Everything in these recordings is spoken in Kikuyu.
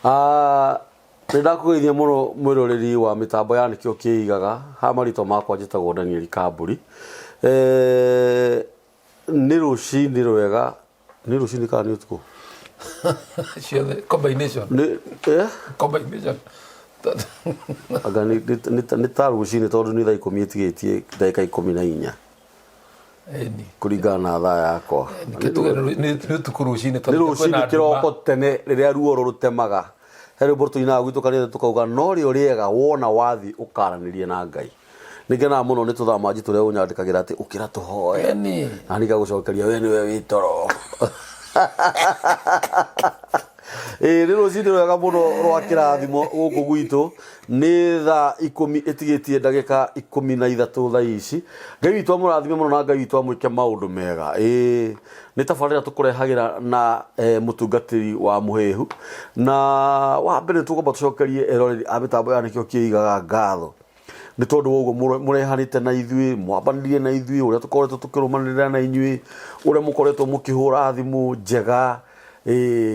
Ah, nĩ ndakũgeithia mũno mwĩroreri wa mĩtambo ya nĩkĩo kĩigaga ha marĩtwa makwa njĩtagwo Daniel Kambũri. Eh, nĩ rũcinĩ rwega nĩ rũcinĩ kana nĩ ũtukũ ciothe combination nĩ eh? combination anga nĩ ta rũcinĩ tondũ nĩ thaa ikũmi ĩtigĩtie ndagĩka 14 ĩni kũringana na thaa yakwa. Nĩkĩo tuge nĩ ũtukũ rũcinĩ Nĩ tondũ kwĩna rũcinĩ nduma. kĩroko tene rĩrĩa ruoro rũtemaga. He rwĩmbo tũinaga gwitũ kanitha tũkauga no rĩo rĩega wona wathiĩ ũkaranĩrie na Ngai. Nĩ ngenaga mũno nĩ tũthaa manji tũrĩa ũnyandĩkagĩra atĩ ũkĩra tũhoe. Ĩni. Na niĩ ngagũcokeria we nĩwe wĩ toro. Ĩĩ nĩ rũcinĩ rwega mũno rwa kĩrathimo gũkũ gwitũ. Nĩ thaa 10 ĩtigĩtie ndagĩka 13 thaa ici. Ngai witũ amũrathime mũno na Ngai witũ amwĩke maũndũ mega. Ĩĩ nĩ tabarĩra tũkũrehagĩra na mũtungatĩri wa mũhĩhu. Na wa mbere tũkwamba tũcokerie eroreri a mĩtambo ya nĩkĩo kĩigaga ngatho nĩ tondũ wa ũguo mũrehanĩte na ithuĩ, mwambanĩrie na ithuĩ, ũrĩa tũkoretwo tũkĩrũmanĩrĩra na inyuĩ, ũrĩa mũkoretwo mũkĩhũra thimũ njega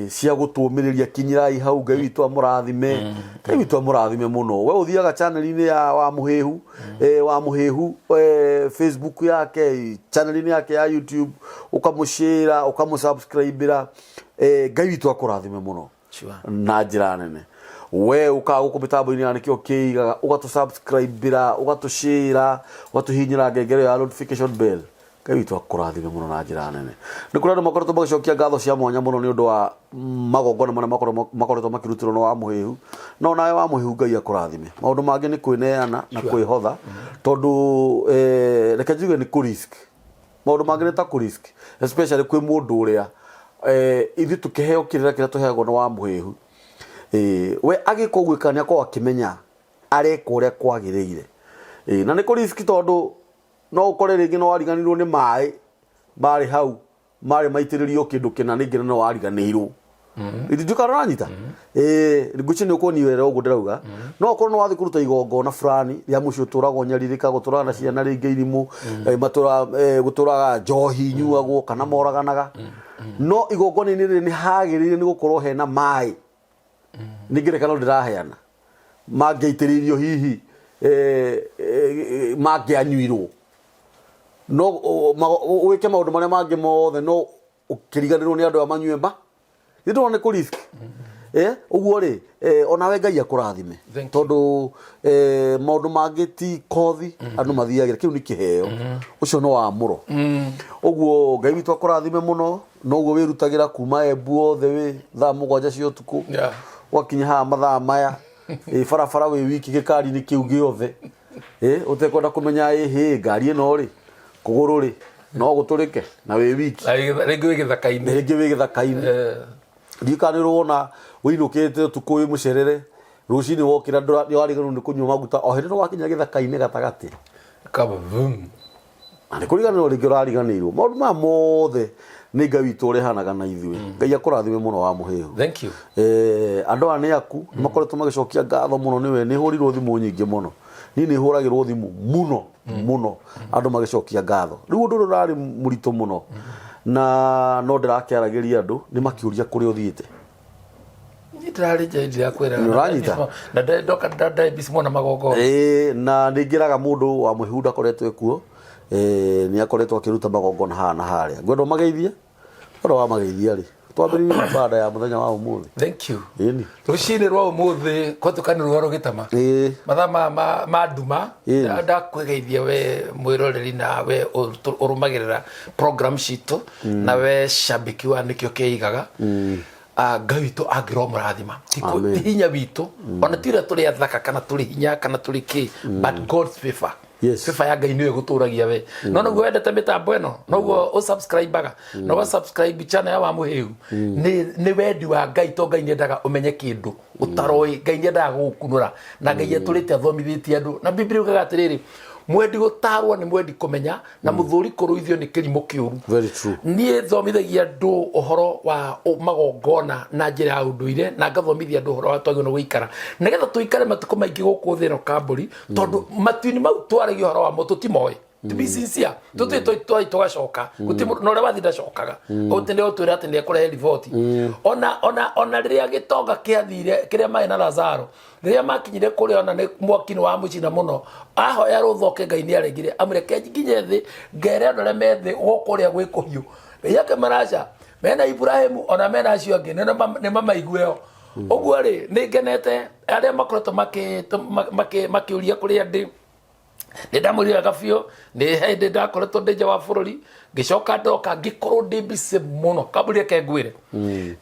cia gũtũũmĩrĩria. Kinyĩrai hau, Ngai witũ amũrathime, Ngai witũ amũrathime mũno. We ũthiaga channel-inĩ ya wa mũhĩhu, wa mũhĩhu, Facebook yake, channel-inĩ yake ya YouTube, ũkamũshare, ũkamũsubscribe-ĩra. Ngai witũ akũrathime mũno na njĩra nene. We ũkaga gũkũ mĩtambo-inĩ ya nĩkĩo kĩigaga, ũgatũ-subscribe-ĩra, ũgatũ-share, ũgatũhihinyĩra ngengere ya notification bell. Ngai witũ akũrathime mũno na njĩra nene. Nĩ kũrĩ andũ makoretwo magĩcokia ngatho cia mwanya mũno nĩ ũndũ wa magongona marĩa makoretwo makĩrutĩrwo nĩ wa mũhĩhu. No nawe wa mũhĩhu Ngai akũrathime. Maũndũ mangĩ nĩ kwĩneana na kwĩhotha, tondũ reke njuge nĩ kũ risk. Maũndũ mangĩ nĩ ta kũ risk, especially kwĩ mũndũ ũrĩa ithuĩ tũkĩheo kĩrĩra kĩrĩa tũheagwo nĩ wa mũhĩhu. We agĩka ũguo kana nĩ akoragwo akĩmenya areka ũrĩa kwagĩrĩire. Na nĩ kũ risk tondũ no ũkore rĩngĩ nĩ wariganĩirwo nĩ maĩ marĩ hau marĩ maitĩrĩrio kĩndũ kĩna rĩngĩ no wariganĩirwo. Ndiũĩ kana ũranyita? Ngwĩciria nĩ ũkũniwĩra ũguo ndĩrauga. No ũkorwo nĩ wathiĩ kũruta igongona fulani rĩa mũciĩ ũtũragwo nyarirĩka, gũtũraga na ciana rĩngĩ irimũ, gũtũraga njohi inyuagwo kana moraganaga. No igongona-inĩ rĩrĩ nĩ hagĩrĩire nĩ gũkorwo hena maĩ. Nĩ ngerekano ndĩraheana. Mangĩaitĩrĩirio hihi mangĩanyuirwo. No wĩke maũndũ marĩa mangĩ mothe no ũkĩriganĩrwo nĩ andũ aya manyue mba. Nĩ ndĩrona nĩ kũ risk. Ũguo rĩ, onawe Ngai akũrathime. Thank you. Tondũ maũndũ mangĩ ti kothi andũ mathiagĩra, kĩu nĩ kĩheo. Ũcio nĩ wamũro. Ũguo Ngai witũ akũrathime mũno, noguo wĩrutagĩra kuma Embu othe wĩ thaa 7 cia ũtukũ. Ũgakinya haha mathaa maya, barabara wĩ wiki gĩkari-inĩ kĩu gĩothe. Ũtekwenda kũmenya ĩhĩ ngari ĩno rĩ, kũgũrũ rĩ, no gũtũrĩke na wĩ wiki. Na rĩngĩ wĩ gĩthaka-inĩ. Rĩngĩ wĩ gĩthaka-inĩ. Ndiũĩ kana nĩ ũrona wĩinũkĩte ũtukũ wĩ mũcerere, rũcinĩ wokĩra nĩ wariganĩrwo nĩ kũnyua maguta o hĩndĩ ĩno wakinya gĩthaka-inĩ gatagatĩ. Kaba vum. Na nĩ kũriganĩrwo rĩngĩ ũrariganĩirwo. Maũndũ maya mothe nĩ Ngai witũ ũrehanaga na ithuĩ. Ngai akũrathime mũno wa mũhĩhu. Thank you. Andũ aya nĩ aku, nĩ makoretwo magĩcokia ngatho mũno nĩwe. Nĩ hũrirwo thimũ nyingĩ mũno. Niĩ nĩ hũragĩrwo thimũ mũno mũno andũ magĩcokia ngatho. Rĩu ũndũ ũrĩa ũrarĩ mũritũ mũno na no ndĩrakĩaragĩria andũ nĩ makĩũria kũrĩa ũthiĩte. Niĩ ndĩrarĩ nja ndirakwĩra. Nĩ ũranyita? Na ndoka ndaĩ mona magongona. Ĩĩ, na nĩ ngĩraga mũndũ wa mũhĩhu ndakoretwo ekuo. Nĩ akoretwo akĩruta magongona haha na harĩa. Ngwenda ũmageithie. Ũhoro wa mageithia rĩ, twambĩrĩrie ibada ya mũthenya wa ũmũthĩ. Thank you. Ĩni. Rũcinĩ rwa ũmũthĩ kwatuka nĩ rũa rũgĩtama. Ĩĩ. Mathaa ma nduma. Ĩni. Ndakwĩgeithia we mwĩroreri na we ũrũmagĩrĩra program citũ na we shabiki wa nĩkĩo kĩigaga. Ngai witũ angĩromũrathima. Ti Amen. ti hinya witũ ona ti ũrĩa tũrĩ athaka kana tũrĩ hinya kana tũrĩ kĩ, but God's favor. Favor ya Ngai nĩyo ĩgũtũragia we. No noguo wendete mĩtambo ĩno, noguo ũsubscribe-aga, na ũga-subscribe channel ya Wamũhĩhu. Nĩ wendi wa Ngai, to Ngai nĩendaga ũmenye kĩndũ ũtaroĩ. Ngai nĩendaga gũgũkunũra, na Ngai atũrĩte athomithĩtie andũ. Na Bibilia yugaga atĩrĩrĩ, mwendi gũtarwo nĩ mwendi kũmenya, na mũthũri kũrũithio nĩ kĩrimũ kĩũru. Very true. Niĩ thomithagia andũ ũhoro wa magongona na njĩra ya ũndũire, na ngathomithia andũ ũhoro wa twagĩrĩirwo nĩ gũikara nĩgetha tũikare matukũ maingĩ gũkũ thĩ ĩno kambũri, tondũ matu-inĩ mau twaragia ũhoro wamo tũtimoĩ. To be sincere, tũthiĩ twathiĩ tũgacoka, gũtirĩ mũndũ na ũrĩa wathiĩ ndacokaga. Ũtĩ nĩ ũtwĩra atĩ nĩ ekũrehe riboti. Ona rĩrĩa gĩtonga kĩathire kĩrĩa marĩ na Lazaro, rĩrĩa makinyire kũrĩa, ona nĩ mwaki nĩ wamũcina mũno, ahoya rũthoke, Ngai nĩ aregire, amũreke nginye thĩ ngere andũ arĩa me thĩ gũkũ ũrĩa gwĩ kũhiũ yake maraca mena Ibrahimu ona mena acio angĩ nĩ mamaigueo. Ũguo rĩ, nĩ ngenete arĩa makoretwo makĩũria kũrĩa ndĩ. Nĩ ndamwĩrire wega biũ, nĩ hĩndĩ ndakoretwo ndĩ nja wa bũrũri, ngĩcoka ndoka ngĩkorwo ndĩ busy mũno. Kambuni, reke ngwĩre,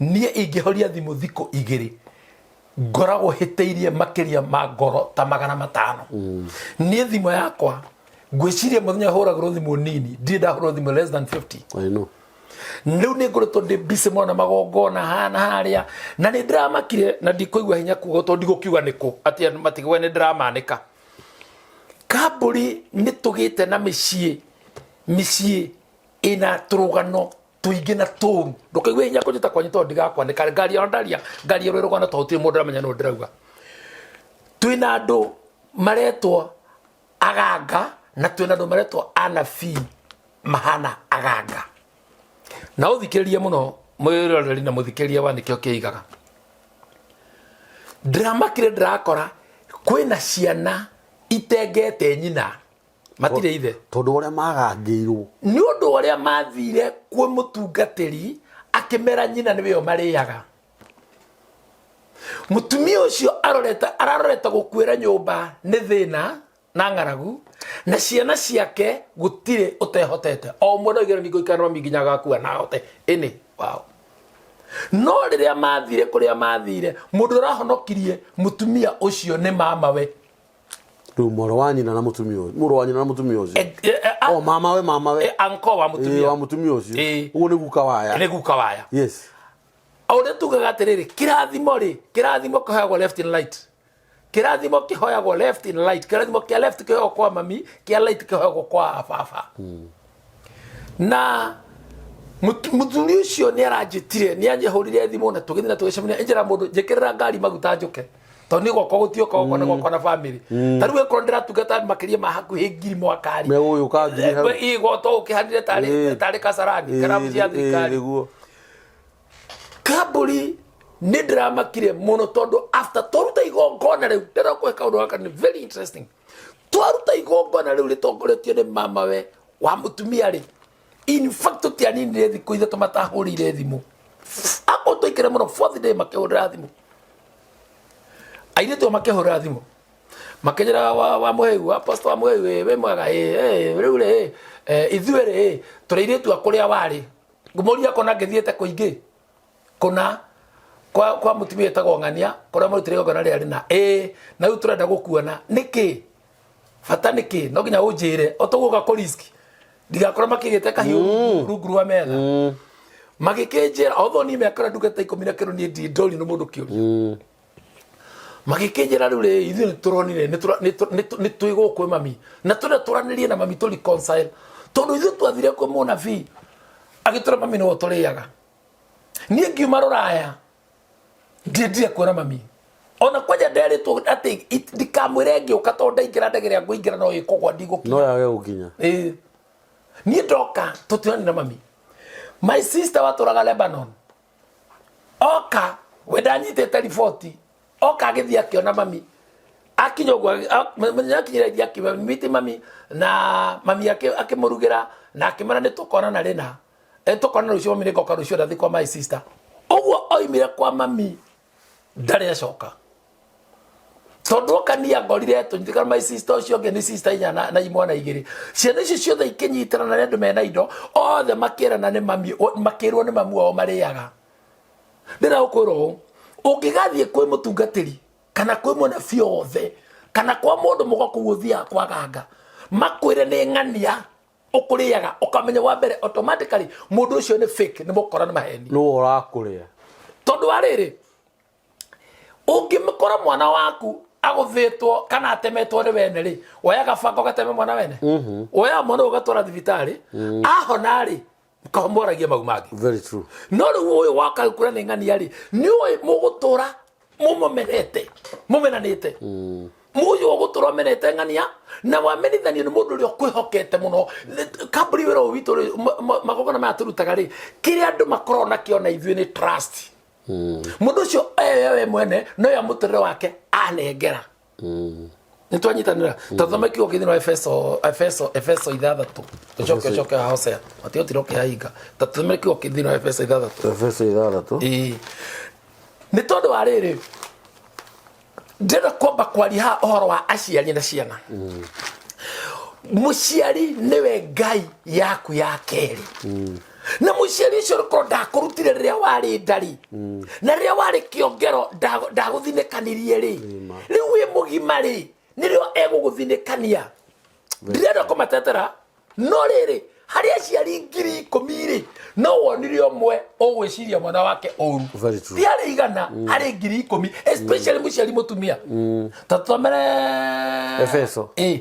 niĩ ingĩhoria thimũ thikũ 2 ngoragwo hĩtĩirie makĩria ma ngoro ta 500. Niĩ thimũ yakwa ngwĩciria mũthenya hũragĩrwo thimũ nini, ndirĩ ndahũrwo thimũ less than 50. I know. Rĩu nĩ ngoretwo ndĩ busy mũno na magongona haha na harĩa, na nĩ ndĩramakire na ndikũigua hinya kuga tondũ ndigũkiuga nĩkũ atĩ andũ matigwe nĩ ndĩramanĩka. Kambũri, nĩ tũgĩte na mĩciĩ ĩna tũrũgano tũingĩ na tũru. Ndũkaigue hinya kũnjĩta kwanyu tondũ ndigakwanĩka. Ngari ona ndaria, ngari ĩrĩ rũgano tondũ gũtirĩ mũndũ ũramenya nũ ndĩrauga. Twĩna andũ maretwo aganga na twĩna andũ maretwo anabii mahana aganga. Na ũthikĩrĩrie mũno mwĩroreri na mũthikĩrĩria wa nĩkĩo kĩigaga. Ndĩramakire ndĩrakora kwĩna ciana itengete nyina, matirĩ ithe. Tondũ ũrĩa magangĩirwo. Nĩ ũndũ ũrĩa mathire kwĩ mũtungatĩri akĩmera nyina nĩwe o marĩaga. Mũtumia ũcio arorete, ararorete gũkuĩra nyũmba nĩ thĩna na ng'aragu, na ciana ciake gũtirĩ ũtehotete. O ũmwe no igĩrĩ ningũikara na mami nginya agakua na ahote ĩnĩ wao. No rĩrĩa mathire kũrĩa mathire, mũndũ ũrahonokirie mũtumia ũcio nĩ mamawe. Rĩu mwarĩ wa nyina na mũtumia ũcio, mũrũ wa nyina na mũtumia ũcio? O mamawe, mamawe. Anko wa mũtumia. Wa mũtumia ũcio. Ĩ. Ũguo nĩ guka waya. Nĩ guka waya. O ũrĩa tugaga atĩrĩrĩ, kĩrathimo rĩ, kĩrathimo kĩhoyagwo left and right. Kĩrathimo kĩhoyagwo left and right. Kĩrathimo kĩa left kĩhoyagwo kwa mami, kĩa right kĩhoyagwo kwa baba. Na mũthuri ũcio nĩ aranjĩtire, nĩ anjĩhũrire thimũ na tũgĩthiĩ na tũgĩcemania. Njĩra mũndũ njĩkĩrĩra ngari maguta njũke, tondũ niĩ gwakwa gũtioka, gwakwa nĩ gwakwa na family. Ta rĩu ĩkorwo ndĩratungata makĩria ma hakuhĩ 1000 mwaka-rĩ, Megũgĩũka 1000 hau. Ĩ, to ũkĩhandire tarĩ Kasarani kana cia thirikari. Nĩguo. Kamburi, nĩ ndĩramakire mũno tondũ after twaruta igongona rĩu, ndĩrenda kũhe kaũndũ gaka nĩ very interesting. Twaruta igongona rĩu rĩtongoretio nĩ mamawe wa mũtumia rĩ, in fact tũtianinire thikũ 3 matahũrĩire thimũ. Akorwo twaikare mũno, fourth day makĩhũrĩra thimũ, airĩtu ao makĩhũrĩra thimũ makĩnjĩra, wa mũhĩu wa pastor wa mũhĩu, ĩ, wĩ mwega? Ĩ, ĩ, rĩu rĩ, ithuĩ rĩ, tũrĩ airĩtu a kũrĩa warĩ. Ngũmũria kona ngĩthiĩte kũingĩ kũna kwa mũtumia wĩtagwo Ng'ania kũrĩa mũrutĩre igongona rĩrĩa rĩna ĩ, na rĩu tũrenda gũkuona. Nĩkĩ bata? Nĩkĩ no nginya ũnjĩre o tũgũka kũ risk ndigakorwo makĩgĩte kahiũ rungu rwa metha? Magĩkĩnjĩra, although niĩ mĩaka ĩrĩa ndungata 10 na kĩndũ, niĩ ndirĩ ndorio nĩ mũndũ kĩũria. Magĩkĩnjĩra, rĩu rĩ, ithuĩ nĩ tũronire nĩ twĩ gũkũ mami na tũrĩa tũranĩrie na mami tũ reconcile, tondũ ithuĩ twathire kwĩ mũnabii agĩtũra mami nĩwe tũrĩaga. Niĩ ngiuma rũraya ndiendire kuona mami ona kwanja nderĩtwo atĩ ndikamwĩre ngĩũka, tondũ ndaingĩra ndege ĩrĩa ngũingĩra no ĩkũgwa, ndigũkinya. No yage gũkinya. Ĩĩ. Niĩ ndoka tũtionani na mami. My sister watũraga Lebanon oka, we ndanyitĩte riboti, oka agĩthiĩ akĩona mami. Akinya ũguo, mũthenya akinyire athiĩ akĩmiti mami na mami akĩmũrugĩra na akĩmwĩra nĩ tũkonana rĩna. Tũkonana rũciũ mami, nĩngoka rũciũ, ndathiĩ kwa my sister. Ũguo oimire kwa mami ndarĩ acoka, tondũ oka niĩ angorire tũnyitĩkana my sister ũcio ũngĩ nĩ sister inya na imwana igĩrĩ. Ciana icio ciothe ikĩnyitana na nĩ andũ mena indo othe, makĩrana nĩ mami, makĩrwo nĩ mamu wao marĩaga. Ndĩra gũkwĩra ũũ, ũngĩgathiĩ kwĩ mũtungatĩri kana kwĩ mũnabii othe kana kwa mũndũ mũgo kũu ũthiaga kwaganga, makwĩre nĩ ng'ania ũkũrĩaga, ũkamenya wa mbere automatically mũndũ ũcio nĩ fake, nĩ mũkora, nĩ maheni. Nĩwe ũrakũrĩa. Tondũ wa rĩrĩ, ũngĩmũkora mwana waku agũthĩtwo kana atemetwo nĩ wene rĩ, woyaga banga ũgateme mwana wene, woyaga mwana ũyũ ũgatwara thibitarĩ, ahona rĩ, mũkamwaragia mau mangĩ. Very true. No rĩu ũyũ waka kũra nĩ ng'ania rĩ, nĩ ũĩ mũgũtũra mũmũmenete, mũmenanĩte. Mũyũ ũgũtũra ũmenete ng'ania na wamenithanio nĩ mũndũ ũrĩa ũkwĩhokete mũno. Kambuni wĩra ũyũ witũ rĩ, magongona maya tũrutaga rĩ, kĩrĩa andũ makoragwo nakĩo na ithuĩ nĩ trust. Mũndũ ũcio ewe we mwene noyo mũtũrĩre wake anengera. Nĩ twanyitanĩra. Tũthome kiugo kĩ thĩinĩ wa Efeso, Efeso, Efeso 6. Tũcoke ũcoke ha Hosea. Matiotire ũkĩhahinga. Tũthome kiugo kĩ thĩinĩ wa Efeso 6. Efeso 6. Ĩĩ. Nĩ tondũ wa rĩrĩ, ndĩrenda kwamba kwaria haha ũhoro wa aciari na ciana. Mũciari nĩwe Ngai yaku ya kerĩ. Na mũciari ũcio ũkorwo ndakũrutire rĩrĩa warĩ nda-rĩ, na rĩrĩa warĩ kĩongero ndagũthinĩkanirie rĩ, rĩu wĩ mũgima rĩ, nĩrĩo egũgũthinĩkania. Ndirenda kũmatetera, no rĩrĩ, harĩ aciari 10,000 rĩ, no wonire ũmwe ũgwĩciria mwana wake ũru. Very true. Ti harĩ 100, harĩ 10,000, especially mũciari mũtumia. Ta tũthomere Efeso. Ĩ.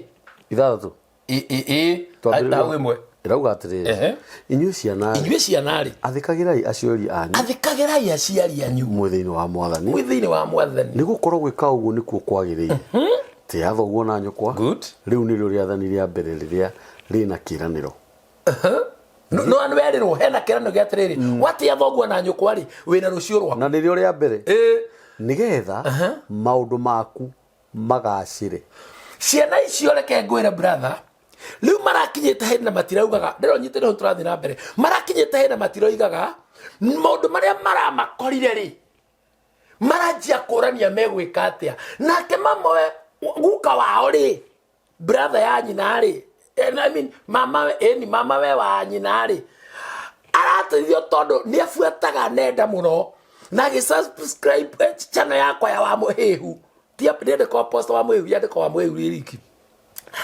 6. Ĩ, ĩ, ĩ. Twambĩrĩrie. Hau ĩmwe. Ĩrauga atĩrĩrĩ, inyuĩ ciana rĩ, Inyuĩ ciana rĩ, athĩkagĩrai aciari anyu athĩkagĩrai aciari anyu mwĩ thĩinĩ wa Mwathani, mwĩ thĩinĩ wa Mwathani, nĩ gũkorwo gwĩka ũguo nĩkuo kwagĩrĩire. Tĩa thoguo na nyũkwa. Good. Rĩu nĩrĩo rĩathani rĩa mbere rĩrĩa rĩna kĩĩranĩro. No werĩrwo hena kĩĩranĩro gĩa atĩrĩrĩ, watĩa thoguo na nyũkwa rĩ, wĩna rũciũ rwaku. Na nĩrĩo rĩa mbere, nĩgetha maũndũ maku magacĩre. Ciana icio reke ngwĩre brother, rĩu marakinyĩte hĩndĩ na matiraugaga, ndĩrona nyitĩrĩre hau tũrathiĩ na mbere, marakinyĩte hĩndĩ na matiroigaga maũndũ marĩa maramakorire rĩ, maranjia kũrania megwĩka atĩa. Nake mama we, guka wao rĩ, brother ya nyina rĩ, I mean, mama we, ĩni mama we wa nyina rĩ, arateithio tondũ nĩ abuataga nenda mũno na agĩ subscribe channel yakwa ya wa Mũhĩhu. Ti ndĩandĩkwo Apostle wa Mũhĩhu, yandĩkwo wa Mũhĩhu rĩ riki.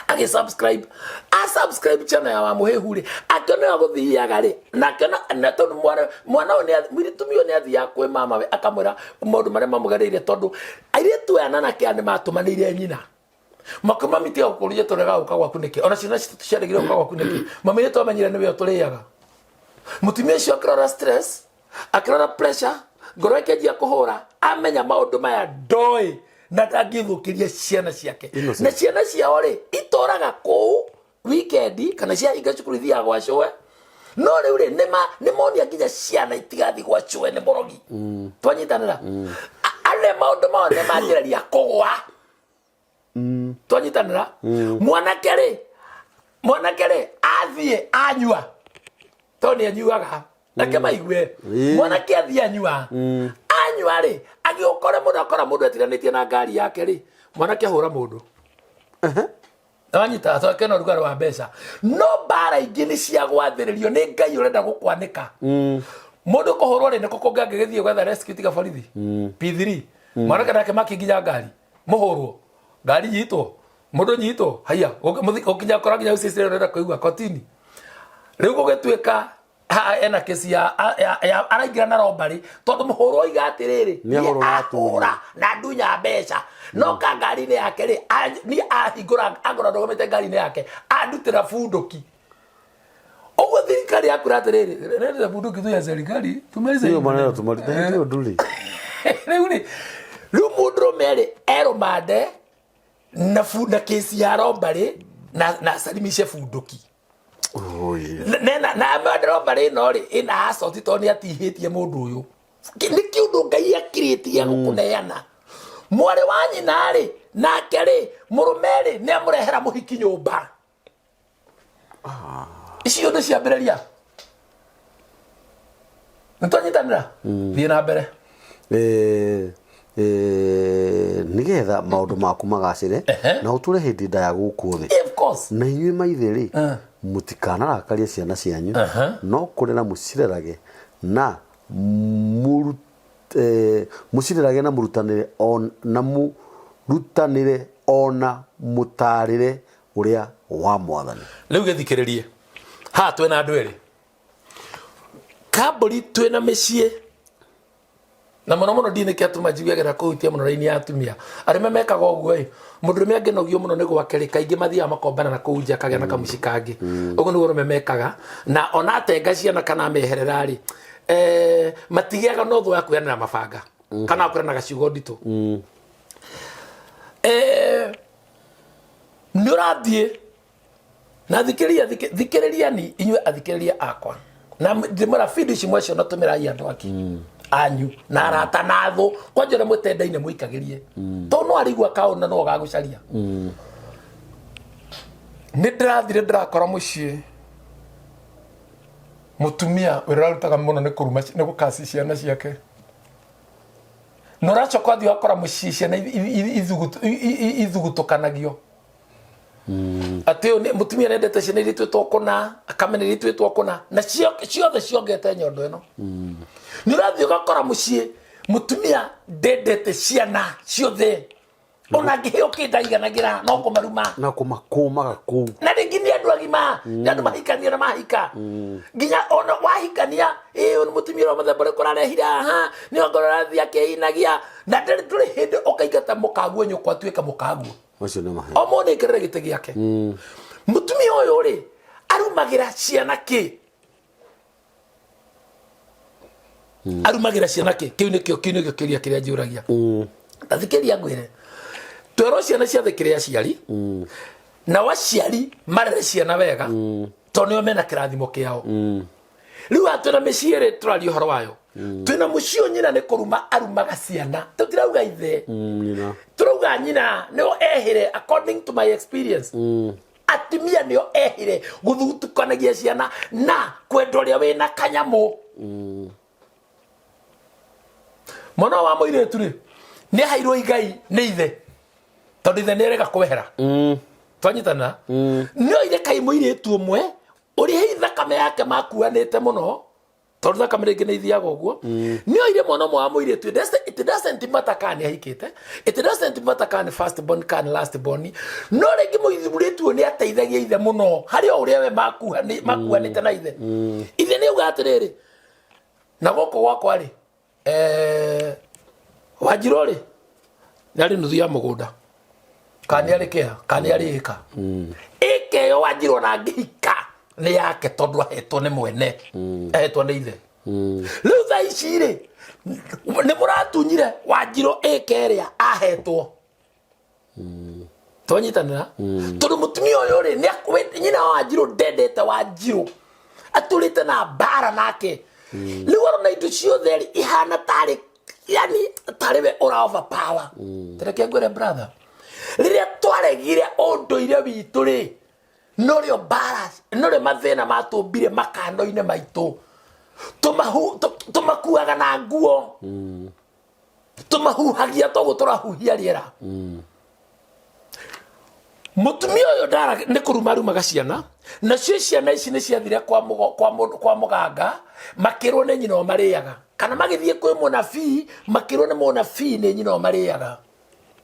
Agĩ subscribe, a subscribe channel ya wa Mũhĩhu rĩ, akĩona ũrĩa gũthiaga rĩ, na akĩona na tondũ mwana ũyũ mũirĩtu ũyũ nĩ athiaga kwĩ mama we akamwĩra maũndũ marĩa mamũgereire, tondũ airĩtu aya na anake aya nĩ matũmanĩire nyina. Makiuga mami tiga gũkũria tũrega gũka gwaku nĩkĩ? Ona ciana citũ ciaregire gũka gwaku nĩkĩ? Mami nĩ twamenyire nĩwe ũtũrĩaga. Mũtumia ũcio akĩrora stress, akĩrora pressure, ngoro ĩkĩanjia kũhũra, amenya maũndũ maya ndoĩ na ndangĩthũkĩria ciana ciake. Innocent. Na ciana ciao rĩ, itũraga kũu weekend kana ciahinga cukuru ithiaga gwa cũwe. No rĩu rĩ, nĩ monia nginya ciana itigathiĩ gwa cũwe nĩ mũrogi. Twanyitanĩra? Arĩa maũndũ mao nĩ manjĩrĩria kũgũa. Twanyitanĩra? Mwanake rĩ, mwanake rĩ, athiĩ anyua. Tondũ nĩ anyuaga. Reke maigue. Mwanake athiĩ anyua. Anyua rĩ, agĩũkore mũndũ akora mũndũ etiganĩtie na ngari yake rĩ, mwanake ahũra mũndũ. Wanyita, acoke na ũrugarĩ wa mbeca. No mbara ingĩ nĩ cia gwathĩrĩrio nĩ Ngai ũrenda gũkwanĩka. Mũndũ kũhũrwo rĩ, nĩkũ kũngĩ angĩgĩthiĩ gwetha rescue tiga borithi? P3. Mwanake nake makĩnginya ngari. Mũhũrwo. Ngari nyitwo. Mũndũ nyitwo. Haiya, ũkinya kora nginya ũcicire ũrenda kũigua kotini. Rĩu gũgĩtuĩka ha, ena kesi ya araingĩra na robbery tondũ mũhũrwo oiga atĩrĩrĩ, Nĩ ahũrwo na atunywo. ahũra na ndunya mbeca. No ka ngari-inĩ yake rĩ, niĩ ahingũra, angora ndũgamĩte ngari-inĩ yake, andutĩra bunduki. Ũguo thirikari yakwĩra atĩrĩrĩ, reta bunduki tu ya serikali, tumalize Hiyo hii maneno maneno. tumalize hiyo nduri. Rĩu rĩ, rĩu mũndũrũme rĩ, erũmande na na kesi ya robbery na acarimishe bunduki. Oh, yeah. Na na robbery ĩno rĩ, ĩna assault tondũ nĩ atihĩtie mũndũ ũyũ. Nĩ kĩũndũ Ngai akirĩtie gũkũneana. Mwarĩ wa nyina rĩ, nake rĩ, mũrũme rĩ, nĩ amũrehera mũhiki nyũmba. Icio nĩ ciambĩrĩria. Nĩ twanyitanĩra? Thiĩ na mbere. Nĩgetha maũndũ maku magacĩre na ũtũre hĩndĩ ndaya gũkũ thĩ. Of course. Na inyuĩ maithe rĩ, mũtikanarakarie ciana cianyu, no kũrera mũcirerage na mũcirerage na mũrutanĩre on, na mũrutanĩre ona mũtaarĩre ũrĩa wa Mwathani. Rĩu gĩthikĩrĩrie. Haha twĩna andũ erĩ. Kambũri twĩna mĩciĩ. Na mũno mũno ndiũĩ nĩkĩ atũma njigue agera kũhutia mũno raini ya atumia. Arũme mekaga ũguo ĩ, mũndũrũme angĩnogio mũno nĩ gwake rĩ, kaingĩ mathiaga makombana na kũu nja akagĩa na kamũciĩ kangĩ. Ũguo nĩguo arũme mekaga. Na ona atenga ciana kana ameherera rĩ, matigĩaga na ũthũ wa kwĩranĩra mabanga. Kana kwĩranaga ciugo nditũ. Ũrathiĩ na thikĩrĩria, thikĩrĩria ni inyuĩ athikĩrĩria akwa, na ndĩmwĩra video ici mwaciona, tũmĩrai andũ angĩ anyu na arata na thũ, kwanja ũrĩa mwĩtendaine mũikagĩrie, tondũ no arĩigua kaũndũ na no gagũcaria. Nĩ ndĩrathire ndĩrakora mũciĩ mũtumia ũrĩa ũrarutaga mũno nĩ kũruma, nĩ gũkaci ciana ciake, na ũracoka ũthiĩ ũgakora mũciĩ ciana ithugutũkanagio, atĩ ũyũ mũtumia nĩendete ciana iria ituĩtwo kũna, akamena iria ituĩtwo kũna, na ciothe ciongete nyondo ĩno. Nĩ ũrathiĩ ũgakora mũciĩ mũtumia ndendete ciana ciothe, ona angĩheo kĩ ndaiganagĩra, no kũmaruma. Na kũmakũmaga kũu. Na rĩngĩ nĩ andũ agima, nĩ andũ mahikania na mahika, nginya ona wahikania, ĩ ũyũ nĩ mũtumia ũrĩa mũthemba ũrĩkũ ũrarehire haha, nĩ ongorwo ũrathiĩ akĩinagia na ndĩrĩ ndũrĩ hĩndĩ ũkaingata mũkaguo, nyũkwa atuĩka mũkaguo. Macio nĩ mahe. O mũndũ aikarĩre gĩtĩ gĩake. Mũtumia ũyũ rĩ, arumagĩra ciana kĩ? Arumagĩra ciana kĩ? Kĩu nĩkĩo kĩũria kĩrĩa njũragia. Ta thikĩrĩria ngwĩre, twerwo ciana ciathĩkĩre aciari, nao aciari marere ciana wega, tondũ nĩo mena kĩrathimo kĩao. Rĩu haha twĩna mĩciĩ ĩrĩ tũraria ũhoro wayo. Twĩna mũciĩ ũyũ nyina nĩ kũruma arumaga ciana, tũtirauga ithe. Nyina. Tũrauga nyina nĩo ehĩre. According to my experience, atumia nĩo ehĩre gũthutukanagia ciana na kwenda ũrĩa wĩna kanyamũ. Mwana wa mũirĩtu rĩ, nĩ aheirwo igai nĩ ithe, tondũ ithe nĩ erega kwehera. Twanyitana? Nĩ oire kai mũirĩtu ũmwe ũrĩa hihi thakame yake makuanĩte mũno, tondũ thakame rĩngĩ nĩ ithiaga ũguo. Nĩ oire mwana ũmwe wa mũirĩtu. It doesn't matter kana nĩ ahikĩte, it doesn't matter kana nĩ first born kana nĩ last born, no rĩngĩ mũirĩtu ũyũ nĩ ateithagia ithe mũno harĩ o ũrĩa we makuanĩte na ithe. Ithe nĩ auga atĩrĩrĩ, na gũkũ gwakwa rĩ, Wanjirũ rĩ, nĩ arĩ nuthu ya mũgũnda, kana nĩ arĩ kĩha, kana nĩ arĩ ĩka ĩka ĩyo. Wanjirũ ona angĩhika nĩ yake, tondũ ahetwo nĩ mwene, ahetwo nĩ ithe. Rĩu thaa ici rĩ, nĩ mũratunyire Wanjirũ ĩka ĩrĩa ahetwo. Twanyitanĩra? Tondũ mũtumia ũyũ rĩ, nyina wa Wanjirũ ndendete Wanjirũ, atũrĩte na mbara nake. Rĩu arona indo ciothe rĩ ihana tarĩ, yani tarĩ we ũra overpower. Tareke ngwĩre, brother, rĩrĩa twaregire ũndũire witũ rĩ, norĩo mbara, norĩo mathĩna matũmbire makando-inĩ maitũ. Tũmakuaga na nguo, tũmahuhagia toguo tũrahuhia rĩera. Mũtumia ũyũ ndara nĩ kũruma arumaga ciana, nacio ciana ici nĩ ciathire kwa mũganga, makĩrwo nĩ nyina o marĩaga, kana magĩthiĩ kwĩ mũnabii, makĩrwo nĩ mũnabii nĩ nyina o marĩaga.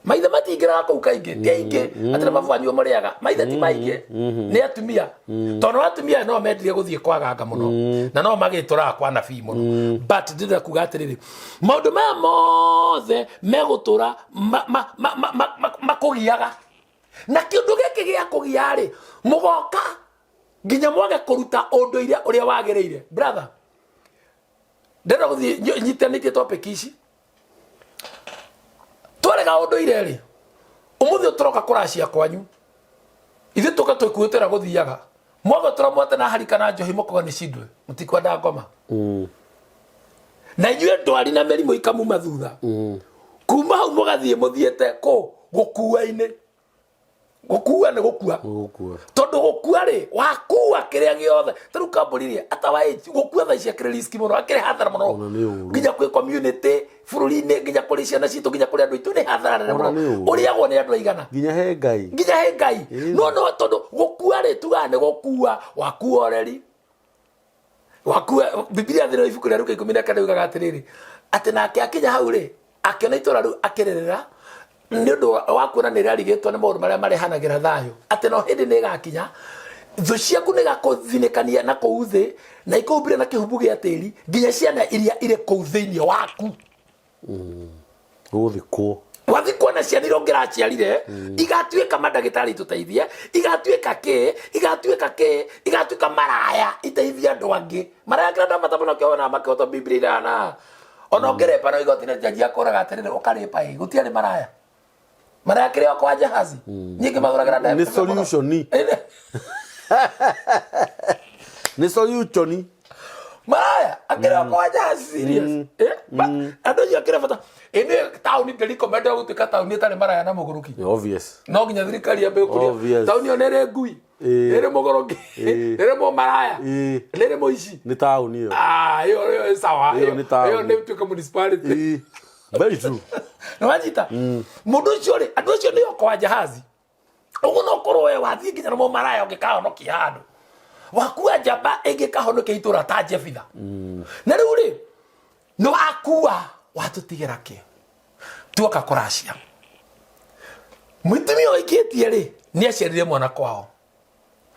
Maithe matingĩraga kũu kaingĩ, ti aingĩ atĩ nĩ mabu wanyu mũrĩaga. Maithe ti maingĩ, nĩ atumia, tondũ atumia no mendire gũthiĩ kwa ganga mũno na no magĩtũraga kwa nabii mũno. But ndĩrenda kuga atĩrĩrĩ, maũndũ maya mothe megũtũra makũgiaga, na kĩũndũ gĩkĩ gĩa kũgia rĩ, mũgoka nginya mwage kũruta ũndũire ũrĩa wagĩrĩire. Brother, ndĩrenda gũthiĩ nyitanĩtie topic ici. Twarega ũndũire rĩ, ũmũthĩ tũroka kũracia kwanyu, ithuĩ tũka twĩkuĩte ũrĩa gũthiaga, mwaga tũramwate na harika na njohi, mũkoga nĩ cindwe, mũtikwenda ngoma, na inyuĩ ndwari na mĩrimũ ikamuma thutha. Kuma hau mũgathiĩ mũthiĩte kũ? Gũkua-inĩ. Gũkua nĩ gũkua. Gũkua. Tondũ gũkua rĩ, wakua kĩrĩa gĩothe, ta rĩu kambuni rĩ atawa gũkua thaa ici akĩrĩ risk mũno, akĩrĩ hathara mũno. Ona nĩ ũru. Nginya kwĩ community bũrũri-inĩ, nginya kũrĩ ciana citũ, nginya kũrĩ andũ aitũ, nĩ hathara nene Ona mũno. nĩ ũru. Ũrĩagwo nĩ andũ aigana? Nginya he Ngai. Nginya he Ngai. No tondũ gũkua rĩ, tugaga nĩ gũkua, wakua ũreri, wakua. Bibilia thĩinĩ wa ibuku rĩa Luka 14 yugaga atĩrĩrĩ, atĩ nake akinya hau rĩ, akĩona itũra rĩu, akĩrĩrĩra nĩ ũndũ wa kuona nĩ rĩarigĩtwo nĩ maũndũ marĩa marehanagĩra thayũ, atĩ no hĩndĩ nĩ ĩgakinya thũ ciaku nĩ igakũthinĩkania na kũu thĩ na ikũhumbĩre na kĩhumbu gĩa tĩri, nginya ciana iria irĩ kũu thĩinĩ waku. Gũthikwo. Wathikwo na ciana iria ũngĩraciarire, igatuĩka mandagĩtarĩ itũteithie, igatuĩka kĩ, igatuĩka kĩ, igatuĩka maraya iteithie andũ angĩ. Maraya kĩrĩa ndamata mũno kĩona makĩhota Bibilia irana ona ũngĩrĩpa no igoti na jaji akũraga atĩrĩrĩ, ũkarĩpa ĩ gũtiarĩ maraya. Maraya kĩrĩ o kwa jahazi nyingĩ magũragĩra Nĩ solution. Nĩ solution. Maraya akĩrĩ o kwa jahazi serious. Eh, andũ acio akĩrĩ bata ĩnĩ taũni ndĩrikomendaga gũtuĩka taũni ĩtarĩ maraya na mũgũrũki. Obvious. No nginya thirikari yambe gũkũria Obvious. taũni ĩyo nĩ ĩrĩ ngui, nĩ ĩrĩ mũgũrũki, nĩ ĩrĩ mũmaraya, nĩ ĩrĩ mũici. Nĩ taũni ĩyo. Ah, ĩyo ĩyo ĩ sawa. Ĩyo nĩ taũni. Ĩyo nĩ ĩtuĩke municipality. Very true. Nĩ wanyita mũndũ ũcio rĩ, andũ acio nĩo kwa jahazi ũguo no korwo we wathiĩ nginya na mũmaraya ũngĩkahonokia handũ wakua njamba ĩngĩkahonokia itũra ta Jefitha. Na rĩu rĩ, nĩ wakua watũtigĩra kĩ tuoka kũracia mũtumia ũikĩtie rĩ, nĩ aciarire mwana kwao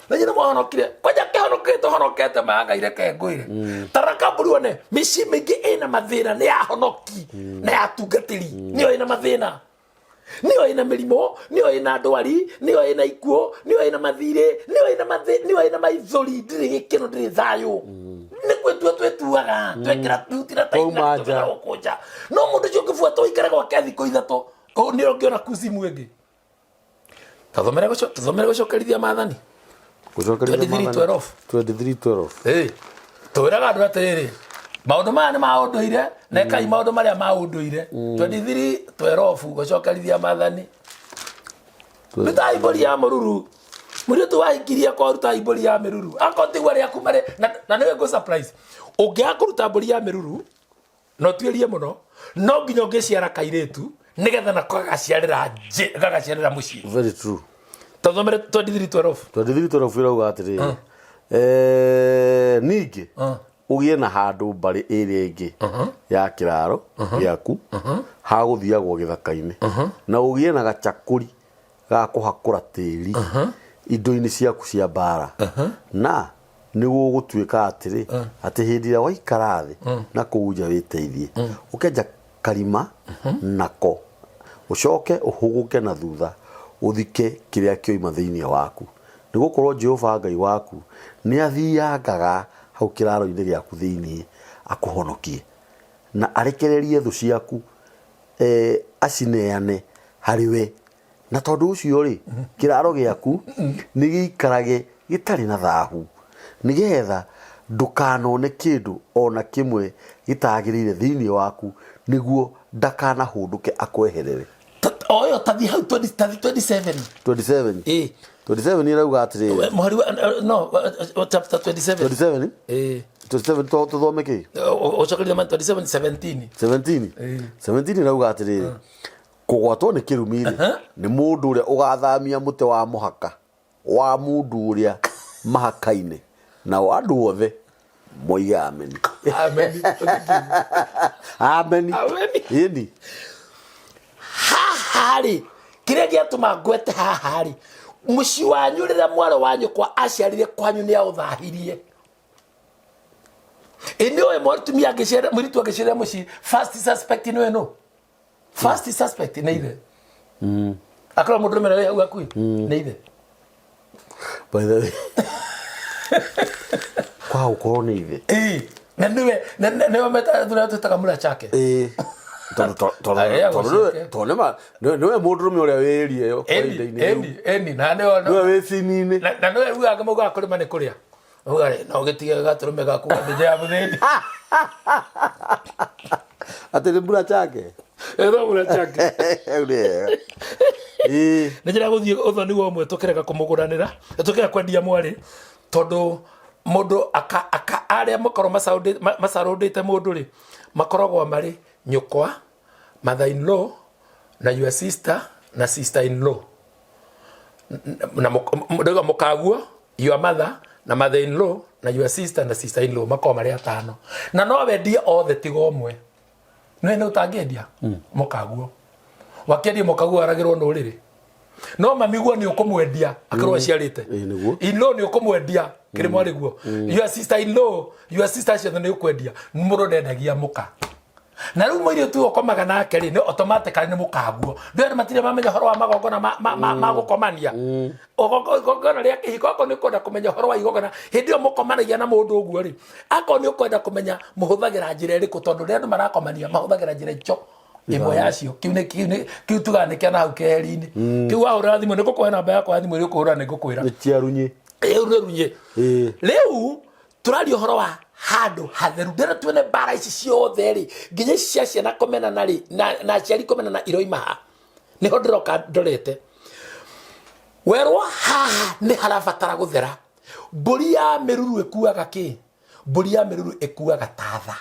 na nyina mwahonokire kwanja kĩhonokĩte honokete maya Ngai reke ngwĩre tara kamburi one mĩciĩ mĩingĩ ĩna mathĩna nĩ ya honoki na ya tungatĩri nĩyo ĩna mathĩna, nĩyo ĩna mĩrimũ, nĩyo ĩna ndwari, nĩyo ĩna ikuũ, nĩyo ĩna mathirĩ, nĩyo ĩna nĩyo ĩna maithori, ndĩrĩ gĩkeno, ndĩrĩ thayũ, nĩ gwĩtua twĩtuaga twekĩra thuti na Twauma nja. gũkũ nja. No mũndũ ũcio ũngĩbuata ũikare gwake thikũ 3, nĩ ũngĩona kuzimu ĩngĩ. Tũthomere gũcokerithia maathani. Gũcokeria 23:12. 23:12. Ĩ, twĩraga andũ atĩrĩrĩ, maũndũ maya nĩ ma ũndũire na ĩkai maũndũ marĩa ma ũndũire. 23:12 gũcokerithia maathani. Rutai mbũri ya mũruru, mũirĩtu wahikirie kwa rutai mbũri ya mĩruru akorwo tiguo rĩaku marĩ na nĩwe ngũ surprise ũngĩaga kũruta mbũri ya mĩruru na ũtuĩrie mũno, no nginya ũngĩciara kairĩtu nĩgetha nako gagaciarĩra mũciĩ. Very true. Tũthomere 23:12. 23:12 ĩrauga atĩrĩrĩ, ningĩ ũgĩe na handũ mbarĩ ĩrĩa ĩngĩ ya kĩraro gĩaku ha gũthiagwo gĩthaka-inĩ, na ũgĩe na gacakũri ga kũhakũra tĩri indo-inĩ ciaku cia mbara, na nĩ gũgũtuĩka atĩrĩ, atĩ hĩndĩ ĩrĩa waikara thĩ na kũu nja wĩteithie, ũkenja karima nako, ũcoke ũhũgũke na thutha ũthike kĩrĩa kĩoima thĩinĩ waku, nĩ gũkorwo Jehova Ngai waku nĩ athiangaga hau kĩraro-inĩ gĩaku thĩinĩ akũhonokie, na arekererie thũ ciaku, acineane harĩ we, na tondũ ũcio rĩ, kĩraro gĩaku nĩ gĩikarage gĩtarĩ na thahu, nĩgetha ndũkanone kĩndũ o na kĩmwe gĩtagĩrĩire thĩinĩ waku, nĩguo ndakanahũndũke akweherere. O ĩyo tathi hau 20 tathi 27. 27. Ĩ. 27 ĩrauga atĩrĩrĩ, Mũhari wa no chapter 27. 27. Ĩ. 27 tũthome kĩ? Ũcokeria ma 27 17. 17. 17 ĩrauga atĩrĩrĩ, kũgwatwo nĩ kĩrumi rĩ, nĩ mũndũ ũrĩa ũgathamia mũtĩ wa mũhaka wa mũndũ ũrĩa mahakaine, nao andũ othe moige ameni. Amen. Ameni. Ameni. Ĩni. Haha rĩ, kĩrĩa gĩatũma ngwete haha rĩ, mũciĩ wanyu rĩrĩa mwarĩ wa nyũkwa aciarire kwanyu nĩ aũthahirie. Ĩ nĩ ũĩ mũtumia angĩciara, mũirĩtu angĩciarĩra mũciĩ, first suspect nĩ nũ? First suspect nĩ ithe. Akorwo mũndũrũme nĩ hau hakuhĩ nĩ ithe. By the way, kwa gũkorwo nĩ ithe. Ĩ, na nĩwe nĩwe tũrĩa twĩtaga mũra chake. Ĩĩ. Tondũ Arĩagwo ciake. tondũ nĩwe mũndũrũme ũrĩa wĩrie ĩyo kwa Eni, ihinda-inĩ rĩu. Eni, eni, na nĩwe Nĩwe wĩ cini-inĩ. Na nĩwe ugaga maugaga kũrĩma nĩ kũrĩa. Ugaga no ũgĩtige gatũrũme gaku gathĩnje ya mũthĩni. Atĩ nĩ mbura chake. Ĩno mũra chake. Hau nĩ hega. Ĩĩ. Nĩ njĩra gũthiĩ ũthoni wa ũmwe tũkĩrega kũmũgũranĩra, tũkĩrega kwendia mwarĩ, tondũ mũndũ aka arĩa makorwo macarũndĩte mũndũ rĩ, makoragwo marĩ nyũkwa, mother in law, na your sister na sister in law, na ndauga mũkaguo, your mother na mother in law na your sister na sister in law, makoragwo marĩ atano, na no wendie othe tiga ũmwe. Nĩ nĩ ũtangĩendia mũkaguo, wakĩendia mũkaguo aragĩrwo nĩ ũrĩrĩ, no mamiguo nĩ ũkũmwendia akĩrwo aciarĩte. Ĩĩ, nĩguo. In law nĩ ũkũmwendia kĩrĩ mwarĩ guo, your sister in law, your sister ciothe nĩ ũkwendia. Mũndũ ndendagia mũka, na rĩu mũirĩtu ũyũ ũkomaga nake rĩ, nĩ automatically nĩ mũkaguo. Ndũĩ andũ matirĩ mamenya ũhoro wa magongona ma gũkomania, igongona rĩa kĩhiko. Akorwo nĩ ũkwenda kũmenya ũhoro wa igongona hĩndĩ ĩyo mũkomanagia na mũndũ ũguo rĩ, akorwo nĩ ũkwenda kũmenya mũhũthagĩra njĩra ĩrĩkũ, tondũ rĩrĩa andũ marakomania mahũthagĩra njĩra icio. Ĩmwe yacio kĩu nĩ kĩu nĩ kĩu tugaga nĩ kĩa na hau keheri-inĩ. Kĩu wahũrĩra thimũ nĩ ngũkũhe namba yakwa ya thimũ ĩrĩa ũkũhũra nĩ ngũkwĩra. Nĩ cia runyi. Rĩu nĩ runye. Rĩu tũraria ũhoro wa handũ hatheru. Ndĩrenda tuone mbara ici ciothe rĩ, nginya ici cia ciana kũmenana rĩ, na aciari kũmenana iroima ha. Nĩho ndĩroka ndorete. Werwo haha nĩ harabatara gũthera. Mbũri ya mĩruru ĩkuaga kĩ? Mbũri ya mĩruru ĩkuaga tatha.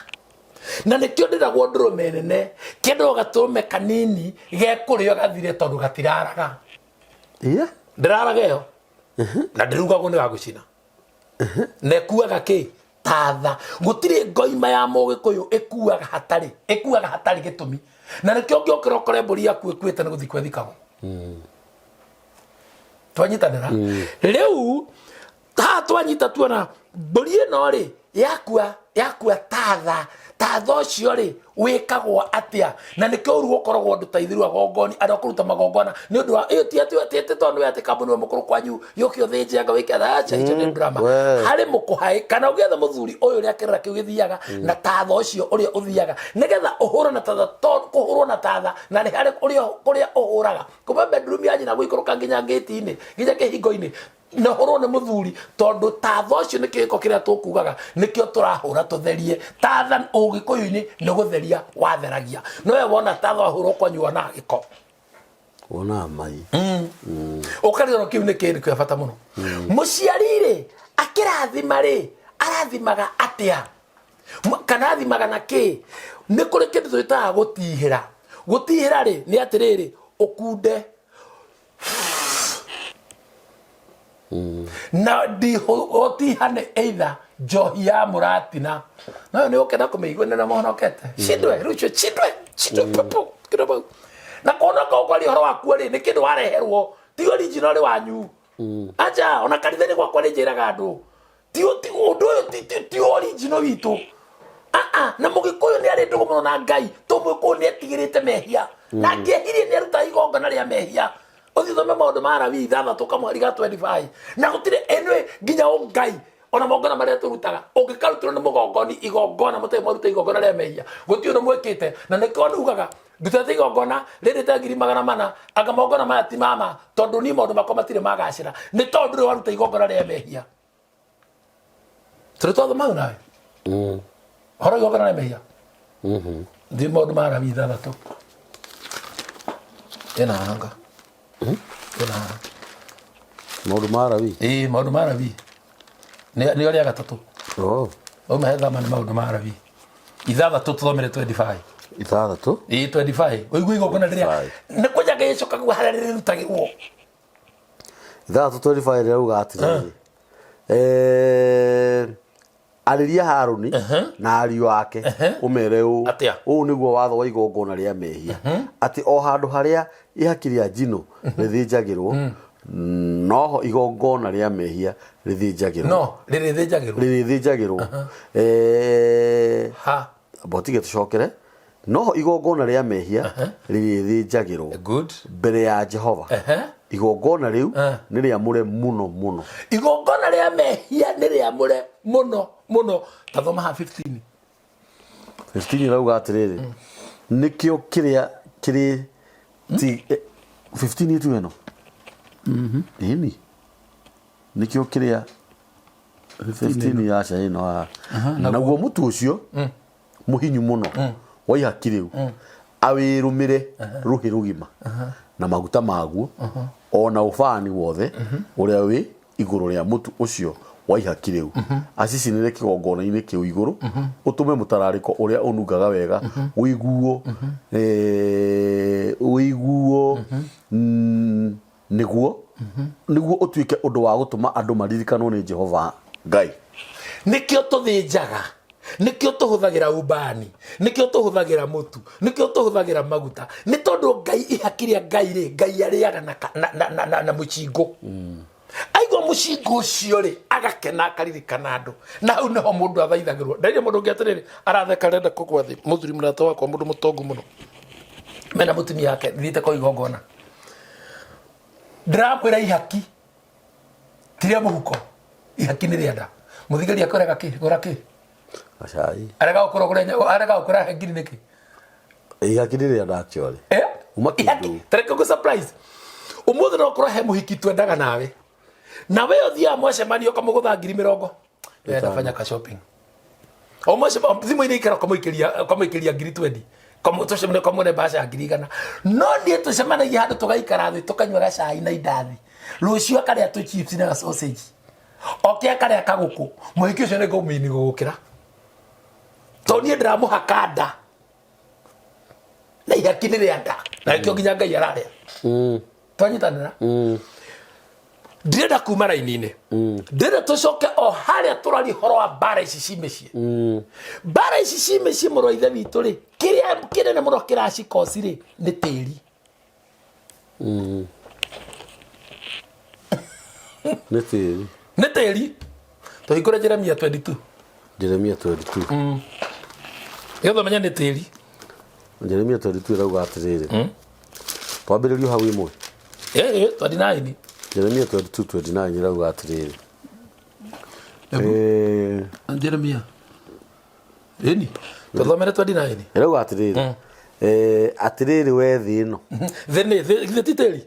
Na nĩkĩo ndĩragwo ndũrũme nene, kĩendagwo gatũrũme kanini gekũrĩo gathire tondũ gatiraraga. Ndĩraraga ĩyo. Na ndĩrugagwo nĩ wa gũcina. Na ĩkuaga kĩ? Tatha. Gũtirĩ ngoima ya mũgĩkũyũ ĩkuaga hatarĩ, ĩkuaga hatarĩ gĩtũmi. Na nĩkĩo ũngĩokĩra ũkore mbũri yaku ĩkuĩte nĩ gũthikwo ĩthikagwo. Twanyitanĩra. Rĩu haha twanyita tuona mbũri ĩno rĩ yakua yakua tatha tatha ũcio rĩ wĩkagwo atĩa na nĩkĩo ũru ũkoragwo ũndũ ta ithuĩ agongoni andũ a kũruta magongona nĩ ũndũ wa ĩyo ti atĩ ti atĩ tondũ atĩ kambuni we mũkũrũ kwanyu yũke ũthĩnje anga wĩke aca icio nĩ drama We. Harĩ mũkũhaĩ kana ũgĩetha mũthuri ũyũ ũrĩa kĩrĩra kĩu gĩthiaga na tatha ũcio ũrĩa ũthiaga nĩgetha ũhũrwo na tatha tondũ kũhũrwo na tatha na nĩ harĩ ũrĩa kũrĩa ũhũraga kuma bedroom ya nyina gũikũrũka nginya ngĩti-inĩ nginya kĩhingo-inĩ na ũhũrwo nĩ mũthuri tondũ tatha ũcio nĩ kĩgĩko kĩrĩa tũkugaga nĩkĩo tũrahũra tũtherie tatha. Ũgĩkũyũ-inĩ nĩ gũtheria watheragia no we wona tatha wahũrwo kwanyu wonaga gĩko. Wonaga mai. Ũkarigwo kĩu nĩ kĩndũ kĩa bata mũno. Mũciari rĩ akĩrathima rĩ arathimaga atĩa kana athimaga na kĩ? Nĩ kũrĩ kĩndũ twĩtaga gũtihĩra. Gũtihĩra rĩ nĩ atĩrĩrĩ, ũkunde na ndihũtiha nĩ either njohi ya mũratina nayo nĩ ũkenda kũmĩigua nĩ mũhonokete cindwe rĩu cio cindwe cindwe pepo kĩndũ bau na kũhonoka ũkwaria ũhoro wakuo rĩ nĩ kĩndũ wareherwo ti original wanyu aja. Ona kanitha-inĩ gwakwa nĩ njĩraga andũ ti ũndũ ũyũ ti original witũ. Aa, na mũgĩkũyũ nĩ arĩ ndũgũ mũno na Ngai to mũgĩkũyũ nĩ etigĩrĩte mehia na angĩehirie nĩ arutaga igongona rĩa mehia. Ũthiĩ ũthome Maũndũ ma Alawii 6 kamũhari ga 25 na gũtirĩ ĩnĩ nginya ũngai ona magongona marĩa tũrutaga ũngĩkarutĩrwo nĩ mũgongoni igongona mũtarĩ mwaruta igongona rĩa mehia gũtirĩ ũndũ mwĩkĩte. Na nĩkĩo nugaga ndutĩte igongona rĩrĩte 400,000 anga magongona maya ti mama tondũ niĩ maũndũ makwa matirĩ magacĩra nĩ tondũ ndũrĩ waruta igongona rĩa mehia. Tũrĩ twathoma hau nawe ũhoro igongona rĩa mehia. Thiĩ Maũndũ ma Alawii 6 ĩna hanga ĩna haha. Maũndũ ma Alawii. Ĩĩ, Maũndũ ma Alawii nĩo rĩa gatatũ. Oh. Auma he thama nĩ Maũndũ ma Alawii 6 tũthomere 25. 6. Ĩĩ, 25 ũigue igongona rĩrĩa 25. Nĩ kũnja gĩcoka harĩa rĩrutagĩrwo. 6:25 rĩrauga atĩrĩrĩ, arĩria Harũni na ariũ ake ũmere ũũ: Atĩa? Ũũ nĩguo watho wa igongona rĩa mehia, atĩ o handũ harĩa ihaki rĩa njino rĩthĩnjagĩrwo noho igongona rĩa mehia rĩthĩnjagĩrwo. No rĩrĩthĩnjagĩrwo. Rĩrĩthĩnjagĩrwo. Ha. Botige tũcokere. Noho igongona rĩa mehia rĩrĩthĩnjagĩrwo mbere ya Jehova. Igongona rĩu nĩ rĩamũre mũno mũno. Igongona rĩa mehia nĩ rĩamũre mũno mũno. Tathoma ha 15. 15 ĩrauga atĩrĩrĩ, nĩkĩo kĩrĩa kĩrĩ ti 15 itu ĩno ĩni nĩkĩo kĩrĩa 15 yaca ĩno haha. Naguo mũtu ũcio mũhinyu mũno wa ihaki rĩu awĩrũmĩre rũhĩ rũgima na maguta maguo o na ũbani wothe ũrĩa wĩ igũrũ rĩa mũtu ũcio wa ihaki rĩu acicinĩre kĩgongona-inĩ kĩu igũrũ, ũtũme mũtararĩko ũrĩa ũnungaga wega ũiguo ũiguo nĩguo ũtuĩke ũndũ wa gũtũma andũ maririkanwo nĩ Jehova Ngai. Nĩkĩo tũthĩnjaga, nĩkĩo tũhũthagĩra ubani, nĩkĩo tũhũthagĩra mũtu, nĩkĩo tũhũthagĩra maguta, nĩ tondũ Ngai ihaki rĩa Ngai rĩ Ngai arĩaga na, ka- na, na, na, na, na mũcingũ. Aigua mũcingũ ũcio rĩ agakena akaririkana andũ na hau nĩho mũndũ athaithagĩrwo. Ndarire mũndũ ũngĩ atĩrĩrĩ aratheka arenda kũgwa thĩ, mũthuri mũrata wakwa mũndũ mũtongu mũno mena mũtumia wake thiĩte kwa igongona ndĩramwĩra ihaki ti rĩa mũhuko, ihaki nĩ rĩa nda. Mũthigari akwĩraga kĩ gũra kĩ? Gacai. Arega gũkũra gũra arega gũkũra he ngiri nĩkĩ? Ihaki nĩ rĩa ndacio rĩ. Eh? Uma kĩndũ. Ihaki, tareke ngũ surprise. Ũmũthĩ no ũkorwo he mũhiki twendaga nawe. Na we ũthiaga mwacemanio ũkamũgũtha 20,000. We ndafanya ka shopping. O mwacema thimũ-inĩ ikara ũkamũikĩria ũkamũikĩria 20,000. Tũcemanie ũkamũne mbaca ya 100,000. No niĩ tũcemanagia handũ tũgaikara thĩ tũkanyua gacai na indathi. Rũciũ akarĩa tũ chips na sausage. Oke akarĩa kagũkũ. Mũhiki ũcio nĩ ngũmini gũgũkĩra. Tondũ niĩ ndĩramũhaka nda. Na ihaki nĩ rĩa nda. Na nĩkĩo nginya Ngai ararĩa. Twanyitanĩra? Ndirenda kuma raini-inĩ. Ndĩrenda tũcoke o harĩa tũraria ũhoro wa mbara ici ci mĩciĩ. Mbara ici ci mĩciĩ mũrũ wa ithe witũ rĩ, kĩrĩa kĩnene mũno kĩracikoci rĩ, nĩ tĩri. Nĩ tĩri. Nĩ tĩri. Tũhingũre Jeremia 22. Jeremia 22. Nĩgetha ũmenye nĩ tĩri. Jeremia 22 ĩrauga atĩrĩrĩ. Twambĩrĩrio hau ĩmwe. Ĩ, 29. Jeremia 22 29 ĩrauga atĩrĩrĩ. Eh, Jeremia. Ĩni. Tũthomere 29. ĩrauga atĩrĩrĩ. Eh, atĩrĩrĩ we thĩ ĩno. Thĩ nĩ thĩ githĩ ti tĩri?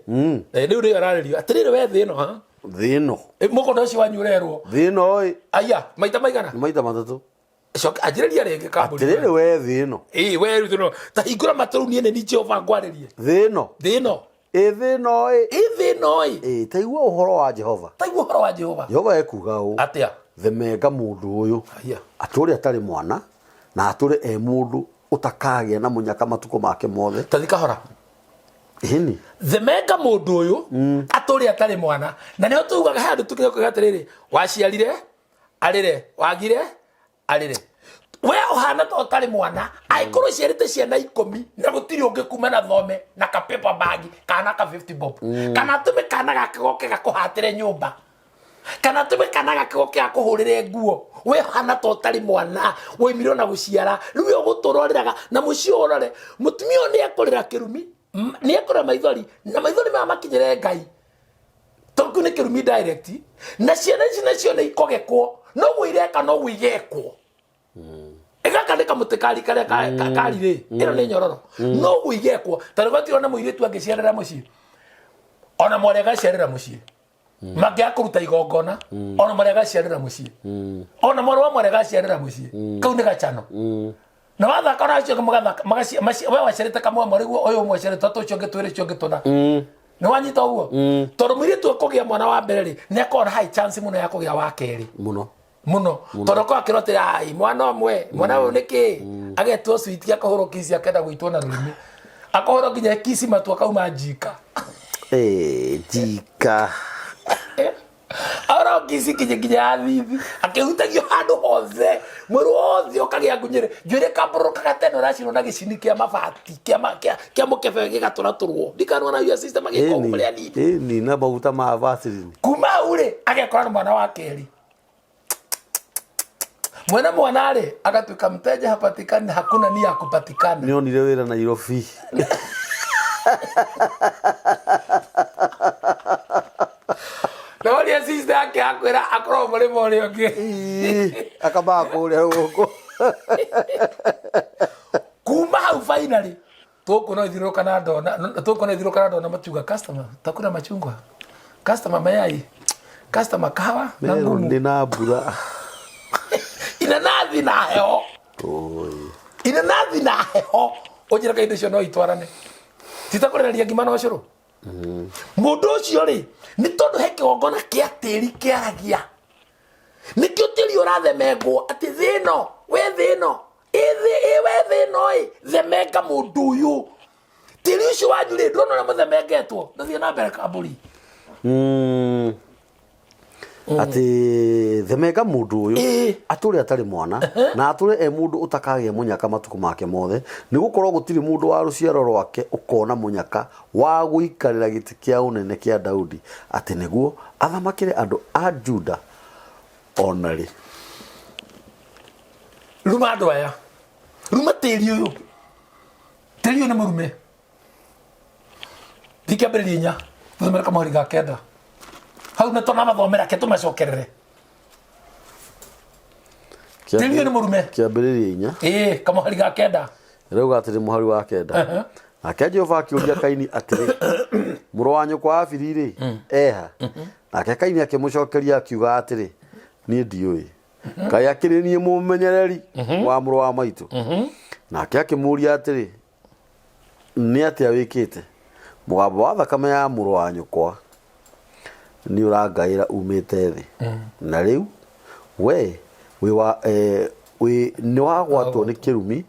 Eh, rĩu nĩyo ararĩrio. Atĩrĩrĩ we thĩ ĩno ha. Thĩ ĩno. Ĩ, Mũgũnda ũcio wanyu ũrerwo. Thĩ ĩno ĩ Aya, maita maigana? nĩ maita matatũ. Coka anjĩrĩria rĩngĩ kambuni. Atĩrĩrĩ we thĩ ĩno. Ĩ, we rĩu tũno. Ta hingũra matũ rĩu niĩ nĩ niĩ Jehova ngwarĩrie. Thĩ ĩno. Thĩ ĩno. Ĩ thĩ ĩno ĩ. Ĩ thĩ ĩno ĩ. Ĩ ta igua ũhoro wa Jehova. Ta igua ũhoro wa Jehova. Jehova ekuga ũũ. Atĩa? Themenga mũndũ ũyũ. Aya. Atũre atarĩ mwana na atũre e mũndũ ũtakagĩa na mũnyaka matukũ make mothe. Ta thi kahora. Ĩni. Themenga mũndũ ũyũ atũre atarĩ mwana. Na nĩho tugaga handũ tũkinya kuga atĩrĩrĩ, waciarire arĩre, wagire arĩre. We ũhana ta ũtarĩ mwana, angĩkorwo ũciarĩte ciana 10 na gũtirĩ ũngĩ kuma na thome na ka paper bag kana ka 50 bob. Kana atũme kana gake goke gakũhatĩre nyũmba. Kana atũme kana gake goke gakũhũrĩre nguo. We ũhana ta ũtarĩ mwana, woimire ona gũciara. Rĩu we ũgũtũra ũrĩraga na mũciĩ ũyũ ũrore. Mũtumia ũyũ nĩ ekũrĩra kĩrumi, nĩ ekũrĩra maithori, na maithori maya makinyĩre Ngai. Tondũ kĩu nĩ kĩrumi direct. Na ciana ici nacio nĩ ikogekwo. Noguo ireka, noguo igekwo. Gaka nĩ kamũtĩ kari karĩa kari rĩ, ĩno nĩ nyororo. Noguo igekwo. Ta rĩu gwatirĩ ona mũirĩtu angĩciarĩra mũciĩ. Ona mwarĩ agaciarĩra mũciĩ. Mangĩaga kũruta igongona, ona mwarĩ agaciarĩra mũciĩ. Ona mwarĩ wa mwarĩ agaciarĩra mũciĩ. Kau nĩ gacano. Na wathaka ona acio mũgathaka, we waciarĩte kamwe mwarĩ guo, ũyũ ũmwe aciarĩte tũtũ, ũcio ũngĩ twĩrĩ, ũcio ũngĩ tũna. Nĩ wanyita ũguo? Tondũ mũirĩtu akũgĩa mwana wa mbere rĩ, nĩ akoragwo na high chance mũno ya kũgĩa wa kerĩ. Mũno. Mũno. Tondũ akoragwo akĩrwo atĩrĩ, ai, mwana ũmwe, mwana ũyũ nĩ kĩ? Agetwo sweet akahũrwo kiss akenda gũitwo na rũrĩmĩ. Akahũrwo nginya kiss matu akauma njika. Eh, njika. Ahũrwo kiss nginya nginya ya thithi. Akĩhutagio handũ hothe. Mwĩrĩ wothe ũkagĩa ngunyĩrĩ. Njuĩrĩ ĩkambũrũrũkaga tene ũracinwo na gĩcini kĩa mabati, kĩa mũkebe gĩgatũratũrwo. Ndikanwo na your sister magĩka ũguo marĩ anini. Ĩni, na maguta ma Vaseline. Kuma hau rĩ, agekora na mwana wa kerĩ. Mwene mwana rĩ, agatuĩka mteja hapatikani, hakuna nia ya kupatikana. Nĩ onire wĩra Nairobi. Na ũrĩa sister yake akwĩra akorwo mũrĩmo ũrĩa ũngĩ. Ii, akamaga kũrĩa gũkũ. Kuma hau finally tũkuona ithiũrũrũka na ndona, tũkuona ithiũrũrũka na ndona makiuga customer takuna machungwa, customer mayai, customer kahawa na Merũ ngumu. nĩ na mbura. Inanathi na heho. Oi. Inanathi na heho. Ũnjĩre kaĩ indo icio no itwarane. Ti ta kũrĩrĩria ngima na ũcũrũ. Mũndũ ũcio rĩ, nĩ tondũ he kĩgongona kĩa tĩri kĩaragia. Nĩkĩo tĩri ũrathemengwo atĩ thĩ ĩno, we thĩ ĩno, ĩ thĩ, ĩ we thĩ ĩno ĩ, themenga mũndũ ũyũ. Tĩri ũcio wanyu rĩ, ndũrona ũrĩa mũthemengetwo. Ndathiĩ na mbere kambũri. Atĩ themenga mũndũ ũyũ Ĩ. atũre atarĩ mwana na atũre e mũndũ ũtakagĩa mũnyaka matukũ make mothe, nĩ gũkorwo gũtirĩ mũndũ wa rũciaro rwake ũkona mũnyaka wa gũikarĩra gĩtĩ kĩa ũnene kĩa Daudi, atĩ nĩguo athamakĩre andũ a Juda ona rĩ. Ruma andũ aya, ruma tĩri ũyũ, tĩri ũyũ nĩ mũrume. Thiĩ kĩambĩrĩria 4, tũthomere kamũhari ga 9. Hau nĩ tũnamathomera, reke tũmacokerere. Tĩri ũyũ nĩ mũrume. Kĩambĩrĩria 4. Ĩĩ, kamũhari ga 9. Ĩrauga atĩrĩ mũhari wa kenda, nake Jehova akĩũria Kaini atĩrĩ, mũrũ wa nyũkwa Habili-rĩ, eha? Nake Kaini akĩmũcokeria akiuga atĩrĩ, niĩ ndiũĩ, kaĩ akĩrĩ niĩ mũmenyereri wa mũrũ wa maitũ? Nake akĩmũũria atĩrĩ, nĩ atĩa wĩkĩte? Mũgambo wa thakame ya mũrũ wa nyũkwa nĩ ũrangaĩra umĩte thĩ. Na rĩu we wĩ wa, eh, wĩ, nĩ wagwatwo nĩ kĩrumi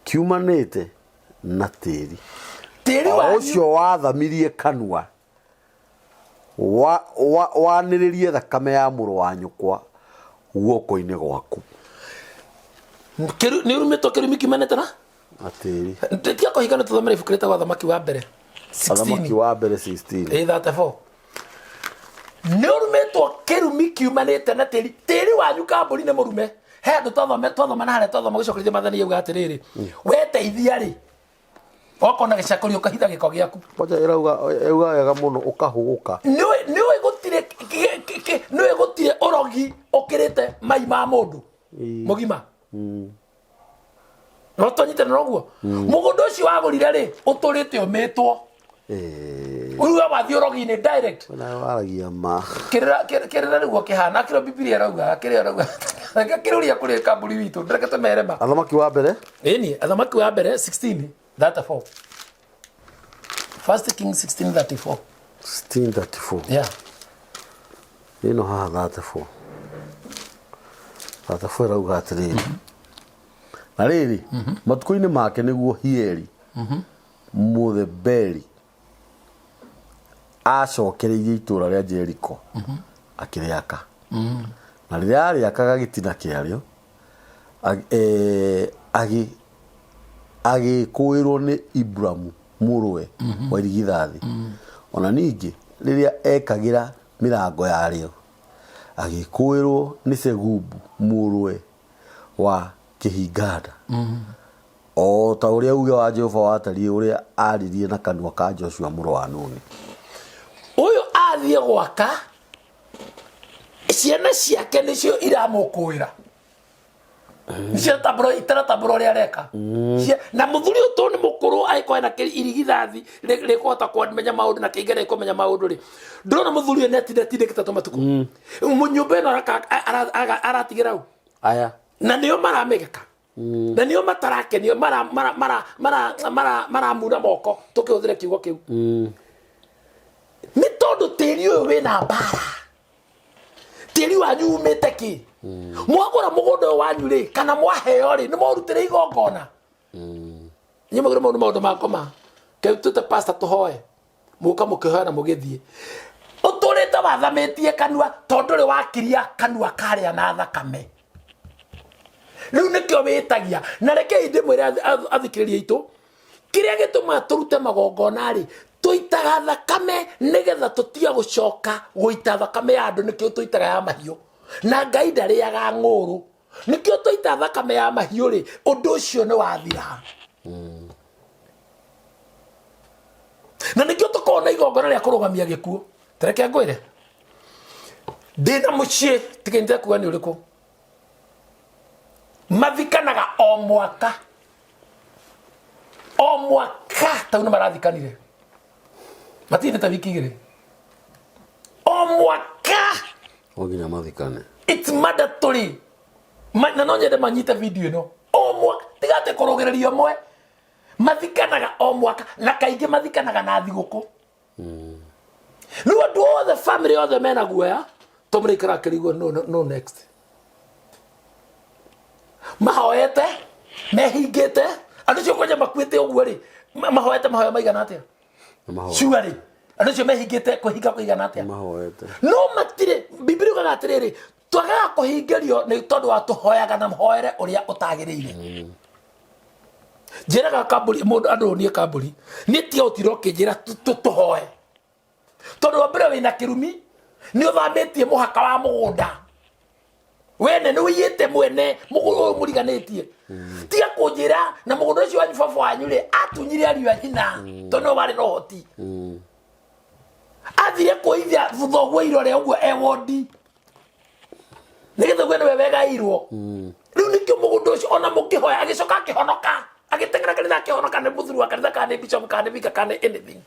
kiumanĩte na tĩri Tĩri o wanyu ũcio wathamirie kanua wa, wa, wanĩrĩrie thakame ya mũrũ wa nyũkwa guoko-inĩ gwaku. Nĩ ũrumĩtwo kĩrumi kiumanĩte na Na tĩri. Tiga kũhinga nĩ tũthomere ibuku rĩtagwo Athamaki wa mbere Athamaki 16 wa mbere 16. Ĩ 34. Nĩ ũrumĩtwo kĩrumi kiumanĩte na tĩri. Tĩri wanyu kambũri nĩ mũrume. He andũ twathome twathoma na harĩa twathoma gũcokeria mathani yauga atĩrĩrĩ, weteithia rĩ, okona gĩcakũri ũkahitha gĩko gĩaku. Kwanja ĩrauga ĩrauga wega mũno ũkahũgũka. Nĩũĩ nĩũĩ gũtirĩ nĩũĩ gũtirĩ ũrogi ũkĩrĩte mai ma mũndũ mũgima. No tũnyitane ũguo. Mũgũnda ũcio wagũrire rĩ, ũtũrĩte ũmĩtwo. Rĩu we wathiĩ ũrogi-inĩ direct. Nawe waragia ma. Kĩrĩra kĩrĩra nĩguo kĩhana kĩrĩa Bibilia ĩrauga kĩrĩa ĩrauga. Reke kĩrũria kũrĩ kambuni witũ reke tũmere ma. Athamaki wa mbere Ĩni, Athamaki wa mbere 16 34. First King 16 34. 1634. Yeah. Ĩno haha 34. 34 ĩrauga atĩrĩrĩ. Na rĩrĩ, matukũ-inĩ make nĩguo Hieli Mũtheberi acokereirie itũũra rĩa Jeriko akĩrĩaka. Na rĩrĩa arĩakaga gĩtina kĩarĩo, agĩkũĩrwo nĩ Iburamu mũrũwe wa irigithathi. Ona ningĩ rĩrĩa ekagĩra mĩrango yarĩo, agĩkũĩrwo nĩ Segubu mũrũwe wa kĩhinganda. O ta ũrĩa uuge wa Jehova watariĩ ũrĩa aaririe na kanua ka Joshua mũrũ wa Nuni. Ũyũ athiĩ gwaka, ciana ciake nĩcio iramũkũĩra. Nĩcio tambũra itaratambũra ũrĩa areka. Na mũthuri ũyũ tondũ nĩ mũkũrũ angĩkorwo ena irigithathi rĩkũhota kũmenya maũndũ na kĩngĩ rĩkũmenya maũndũ rĩ, ndũrona mũthuri ũyũ nĩ atinda atindĩkĩte tũmatukũ. Nyũmba ĩno aratigĩra ũ? Aya. Na nĩo maramĩgeka. Na nĩo matarakenio, maramuna moko, tũkĩhũthĩre kiugo kĩu. Nĩ tondũ tĩri ũyũ wĩna mbara. Tĩri wanyu umĩte kĩ? Mwagũra mũgũnda ũyũ wanyu rĩ, kana mwaheo rĩ, nĩ mwaũrutĩre igongona? Inyuĩ mũgĩre maũndũ maũndũ ma ngoma. Kĩu tũte pastor tũhoe. Mũka mũkĩhoya na mũgĩthiĩ. Ũtũrĩte wathamĩtie kanua tondũ ndũrĩ wakiria kanua karĩa na thakame. Rĩu nĩkĩo wĩtagia. Na rekei ndĩmwĩre athikĩrĩria aitũ, kĩrĩa gĩtũmaga tũrute magongona rĩ, tũitaga thakame nĩgetha tũtige gũcoka gũita thakame ya andũ, nĩkĩo tũitaga ya mahiũ. Na Ngai ndarĩaga ng'ũrũ. Nĩkĩo twaita thakame ya mahiũ rĩ, ũndũ ũcio nĩ wathira. Na nĩkĩo tũkoragwo na igongona rĩa kũrũgamia gĩkuũ. Ta reke ngwĩre, ndĩna mũciĩ, tiga nĩndekuga nĩ ũrĩkũ, mathikanaga o mwaka, o mwaka, tau nĩ marathikanire, matirĩ ta wiki igĩrĩ, o mwaka. O nginya mathikane. It's mandatory. Na no nyende manyite video ĩno o mwaka, tiga atĩ kũrũgĩrĩria ũmwe, mathikanaga o mwaka, na kaingĩ mathikanaga na thigũkũ. Rĩu andũ othe, family othe mena guoya, tondũ mũraikara akĩrigwo no, no, no next. Mahoete, mehingĩte, andũ acio kwanja makuĩte ũguo rĩ, mahoete mahoya maigana atĩa? Mahoete. Surely, andũ acio mehingĩte kwĩhinga kũigana atĩa? Mahoete. No matirĩ, Bibilia yugaga atĩrĩrĩ, twagaga kũhingĩrio nĩ tondũ wa tũhoyaga na mũhoere ũrĩa ũtagĩrĩire. Njĩraga kambũri, mũndũ andũ niĩ kambũri, niĩ tiga ũtira ũkĩnjĩra tũhoe. Tondũ wa mbere wĩna kĩrumi, nĩ ũthamĩtie mũhaka wa mũgũnda. Wene nĩ ũiyĩte mwene mũgũnda ũyũ mũriganĩtie. Tiga kũnjĩra na mũgũnda ũcio wanyu baba wanyu rĩ, atunyire ariũ a nyina, tondũ nĩwe warĩ na ũhoti. Athire kũithia thoguo irore ũguo e wondi. Nĩgetha uge nĩwe wegairwo. Rĩu nĩkĩo mũgũnda ũcio ona mũkĩhoya agĩcoka akĩhonoka. Agĩteng'era kanitha akĩhonoka nĩ mũthuri wa kanitha kana nĩ bishop kana nĩ vicar kana nĩ anything.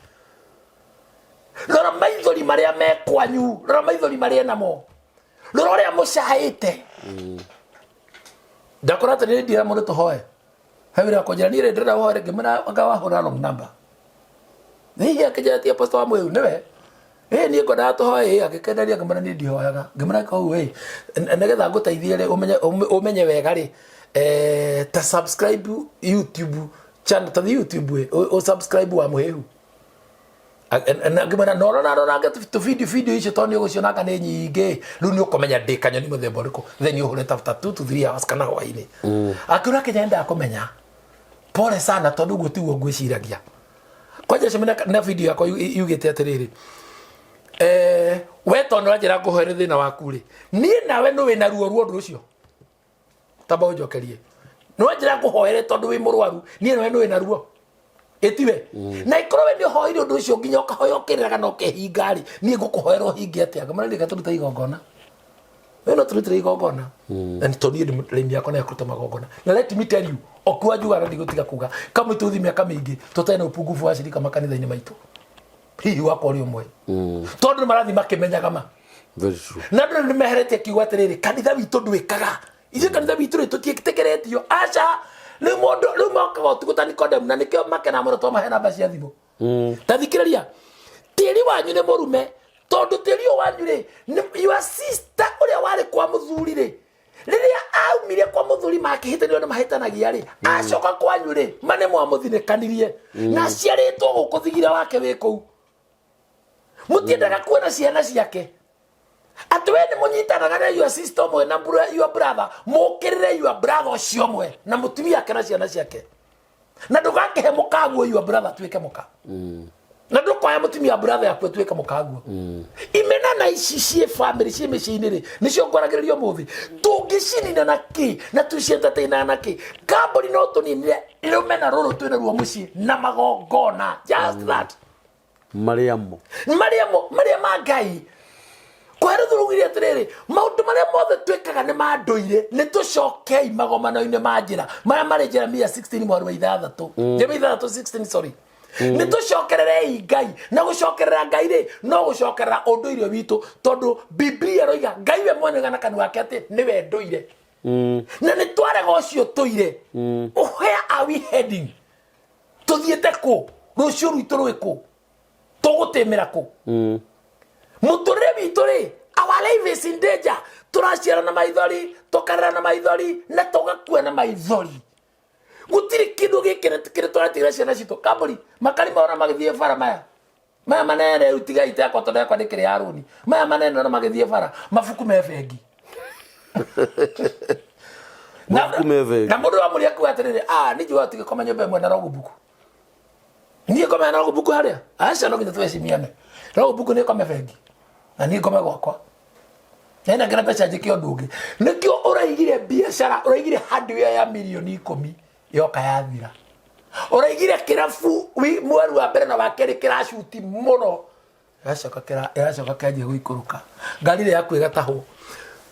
Rora maithori marĩa me kwanyu, rora maithori marĩa namo, rora ũrĩa mũcaĩte. Ndakora atĩ nĩ ndira mũndũ tũhoe. He wĩra kũnjĩra niĩ rĩ ndĩrenda ũhoere, ngĩmwĩra anga wahũra wrong number. Hihi akĩnjĩra ti apostle wa mwĩu nĩwe. Ĩ niĩ ngwendaga tũhoe ĩ agĩkenderia ngĩmwĩra niĩ ndihoyaga. Ngĩmwĩra kau ĩ nĩgetha ngũteithie rĩ ũmenye ũmenye wega rĩ ta subscribe YouTube channel ta YouTube ĩ ũ subscribe wa mũhĩhu. Ngĩmwĩra no rora rora tũ video video icio tondũ nĩ ũgũciona anga nĩ nyingĩ rĩu nĩ ũkũmenya ndĩ kanyoni mũthemba ũrĩkũ then ũhũre ta 2 to 3 hours kana hwainĩ. Akĩũra akĩnjĩra nĩndakũmenya pole sana tondũ ũguo tiguo ngwĩciragia. Kwanja cemania na video yakwa yugĩte atĩrĩrĩ we tondũ ũranjĩra ngũhoere thĩna waku rĩ niĩ nawe nĩ wĩna ruo rwa ũndũ ũcio tamba ũnjokerie nĩ wanjĩra ngũhoere tondũ wĩ mũrwaru niĩ nawe nĩ wĩna ruo ĩtiwe na ikorwo we nĩ ũhoire ũndũ ũcio nginya ũkahoya ũkĩrĩraga na ũkehinga rĩ niĩ ngũkũhoera ũhinge atĩa ngamwĩra reke tũrute igongona we no tũrutire igongona na nĩ tondũ niĩ rĩmi yakwa nĩ ya kũruta magongona na let me tell you okua njugaga na ndigũtiga kuga kamwe tũthi mĩaka mĩingĩ tũtarĩ na upungufu wa cirika makanitha-inĩ maitũ hihi wakwa ũrĩ ũmwe tondũ nĩ marathiĩ makĩmenyaga ma Very true. Na andũ nĩ meheretie kiugo atĩrĩrĩ kanitha witũ ndwĩkaga ithuĩ kanitha witũ rĩ tũtiĩtĩkĩrĩtio aca rĩu mũndũ rĩu mokaga ũtukũ ta Nikodemu na nĩkĩo makenaga mũno twamahe namba cia thimũ. Ta thikĩrĩria tĩri wanyu nĩ mũrume tondũ tĩri ũyũ wanyu rĩ your sister ũrĩa warĩ kwa mũthuri rĩ rĩrĩa aumire kwa mũthuri makĩhĩtanio nĩ mahĩtanagia rĩ acoka kwanyu rĩ ma nĩ mwamũthinĩkanirie na aciarĩtwo gũkũ thigira wake wĩ kũu mũtiendaga kuona ciana ciake atĩ we nĩ mũnyitanaga na your sister ũmwe na your brother mũkĩrĩre your brother ũcio ũmwe na mũtumia ake na ciana ciake na ndũgakĩhe mũkaguo your brother atuĩke mũka na ndũkoya mũtumia wa brother yaku atuĩke mũkaguo. Imena na ici ciĩ family ciĩ mĩciĩ-inĩ rĩ nĩcio ngwaragĩrĩria ũmũthĩ tũngĩcinina na kĩ na tũcientertainaga na kĩ kambuni no tũninire rũmena rũrũ twĩna ruo mũciĩ na magongona just that. Marĩa mo marĩa mo marĩa ma Ngai kwerũ rugire atĩrĩrĩ maũndũ marĩa mothe twĩkaga nĩ ma ndũire nĩ tũcokei magomano-inĩ ma njĩra marĩa marĩ Jeremia 16 mweri wa ithathatũ Jeremia ithathatũ 16 sorry nĩ tũcokererei Ngai na gũcokerera Ngai rĩ no gũcokerera ũndũire witũ tondũ Biblia ĩroiga Ngai we mwene oiga na kanua gake atĩ nĩwe ndũire na nĩ twarega ũcio tũire. Where are we heading? Tũthiĩte kũ? Rũciũ rwitũ rwĩ kũ? Tũgũtĩmĩra kũ? Mũtũrĩre witũ rĩ our life is in danger. Tũraciara na maithori tũkarĩra na maithori na tũgakua na maithori. Gũtirĩ kĩndũ gĩkĩ kĩrĩ tũratigĩra ciana citũ kambũri makarima ona magĩthiĩ bara maya maya manene rĩu tigai yakwa tondũ yakwa ndĩkĩrĩ ya rũni maya manene ona magĩthiĩ bara mabuku me bengi. Mabuku me bengi. Na mũndũ wa mũrĩa kuga atĩrĩrĩ ah nĩ njũa tigĩkoma nyũmba ĩmwe na rogubuku niĩ ngome na rogubuku harĩa aca no nginya twecimiane rogubuku nĩ kome bengi na niĩ ngome gwakwa nengera mbeca njĩke ũndũ ũngĩ nĩkĩo ũraigire biacara ũraigire hardware ya mirioni 10 yoka yathira ũraigire kĩrabu mweri wa mbere na wa kerĩ kĩracuti mũno ĩgacoka ĩgacoka kĩanjia gũikũrũka ngari ĩrĩa yaku ĩgatahwo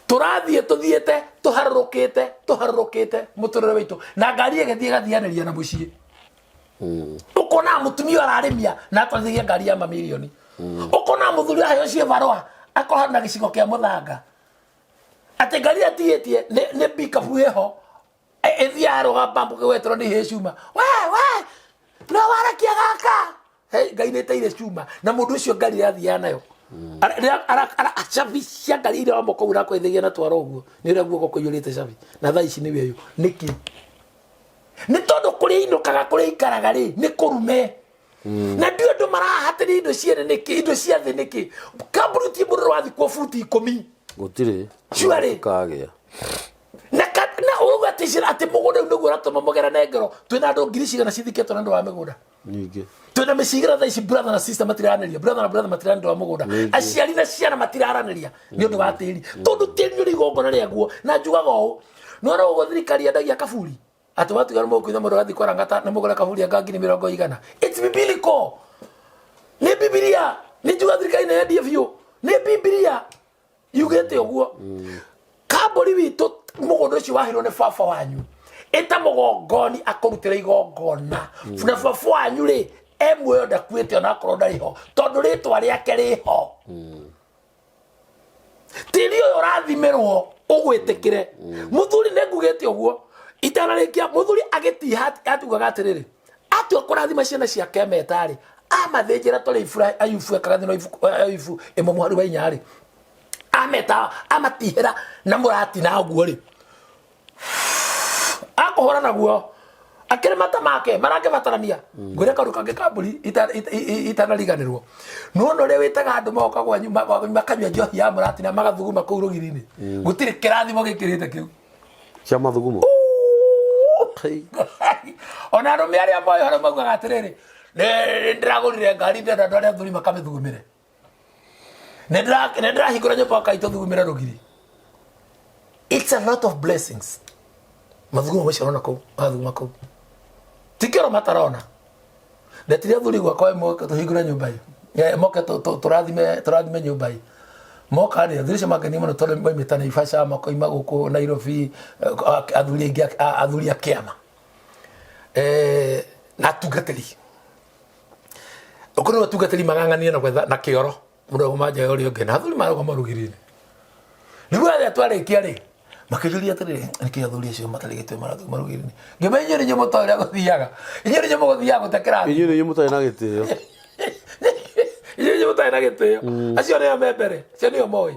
tũrathiĩ tũthiĩte tũharũrũkĩte tũharũrũkĩte mũtũrĩre witũ na ngari ĩgĩthiĩ ĩgathianĩria na mũciĩ ũkona mũtumia ararĩmia na atwarithagia ngari ya mamirioni ũkona mũthuri aheo ciĩ barũa akoha na gĩcigo kĩa mũthanga atĩ ngari ĩrĩa atigĩtie nĩ pickup ĩho ĩthiaga rũga bambu kĩgwetwo nĩ hĩ cuma we we no warakia gaka. Hey, ngai nĩ ĩteire cuma na mũndũ ũcio ngari ĩrathiaga nayo cabi cia ngari iria wa moko ũrakwethagia na twara ũguo nĩ ũrĩa guoko kũiyũrĩte cabi na thaa ici nĩwe ũyũ nĩkĩ nĩ tondũ kũrĩa inũkaga kũrĩa ikaraga rĩ nĩ kũrume na ndio andũ marahatĩria indo ciene nĩkĩ indo cia thĩ nĩkĩ kambuni ti mũndũ wathikwo buti 10 Gũtirĩ. Surely. Kagĩa. Na na ũrauga atĩ atĩ mũgũnda ũyũ nĩguo ũratũma mũgerane ngero twĩna andũ ngiri cigana cithikĩtwo na ũndũ wa mĩgũnda Nyingĩ. Twĩna mĩciĩ thaa ici brother na sister matiraranĩria brother na brother matiraranĩria wa mũgũnda aciari na ciana matiraranĩria nĩ ũndũ wa tĩri tondũ tĩri nĩ ũrĩ igongona rĩaguo na njugaga ũũ nĩwona ũguo thirikari yendagia kaburi atĩ watiga nĩ mũkuitha mũndũ agathiĩ kwarangata nĩ mũgũre kaburi anga ngiri mĩrongo igana. It's biblical, nĩ Bibilia nĩ njuga thirikari nĩ yendie biũ nĩ Bibilia yugĩte ũguo kambũri witũ mũgũnda ũcio waheirwo nĩ baba wanyu. Ĩta mũgongoni akũrutĩre igongona. Na baba wanyu rĩ, e muoyo, ndakuĩte, ona akorwo ndarĩ ho, tondũ rĩtwa rĩake rĩ ho. Tĩri ũyũ ũrathimĩrwo ũgwĩtĩkĩre. Mũthuri, nĩ ngugĩte ũguo itanarĩkia, mũthuri agĩtiha atugaga atĩrĩrĩ, atua kũrathima ciana ciake metarĩ amathĩnjĩra tũrĩ Ibura Ayubu ekaga thĩinĩ wa ibuku Ayubu 1 mũhari wa 4 rĩ, ameta amatihĩra na mũratina ũguo rĩ, akũhũra naguo akĩrĩ mata make marangĩbatarania. Ngwĩre kaũndũ kangĩ ka mbũri itanariganĩrwo. Nĩwona ũrĩa wĩtaga andũ magoka gwanyu makanyua njohi ya mũratina, magathuguma kũu rũgiri-inĩ? Gũtirĩ kĩrathimo gĩkĩrĩte kĩu. Cia mathugumo. Ona arũme arĩa moĩ ũhoro maugaga atĩrĩrĩ, "Nĩ ndĩragũrire ngari, ndĩrenda andũ arĩa athuri makamĩthugumĩre. Nĩ ndĩrahingũra nyũmba kai tũthugumĩre rũgiri." It's a lot of blessings. Mathugumo macio ũrona kũu, mathuguma kũu, ti kĩoro matarona. Ndetire athuri gwakwa moke tũhingũre nyũmba ĩyo. Moke tũrathime nyũmba ĩyo. Moka rĩ, athuri acio makenia mũno tondũ maimĩte Naivasha, makoima gũkũ Nairobi, athuri aingĩ athuri a kĩama na atungatĩri. Ũkũ nĩ atungatĩri mang'ang'anire na gwetha na kĩoro mũndũ agũma nja ya ũrĩa ũngĩ, na athuri marũgama rũgiri-inĩ. Nĩguo rĩrĩa twarĩkia rĩ, makĩnjũria atĩrĩrĩ, nĩkĩ athuri acio matarĩ gĩtĩo marathuguma rũgiri-inĩ? Ngĩmenya inyuĩ nĩ inyuĩ mũtoĩ ũrĩa gũthiaga, inyuĩ nĩ inyuĩ mũgũthiaga gũte kĩrathi. Inyuĩ nĩ inyuĩ mũtarĩ na gĩtĩo. Inyuĩ nĩ inyuĩ mũtarĩ na gĩtĩo. Acio nĩo me mbere, acio nĩo moĩ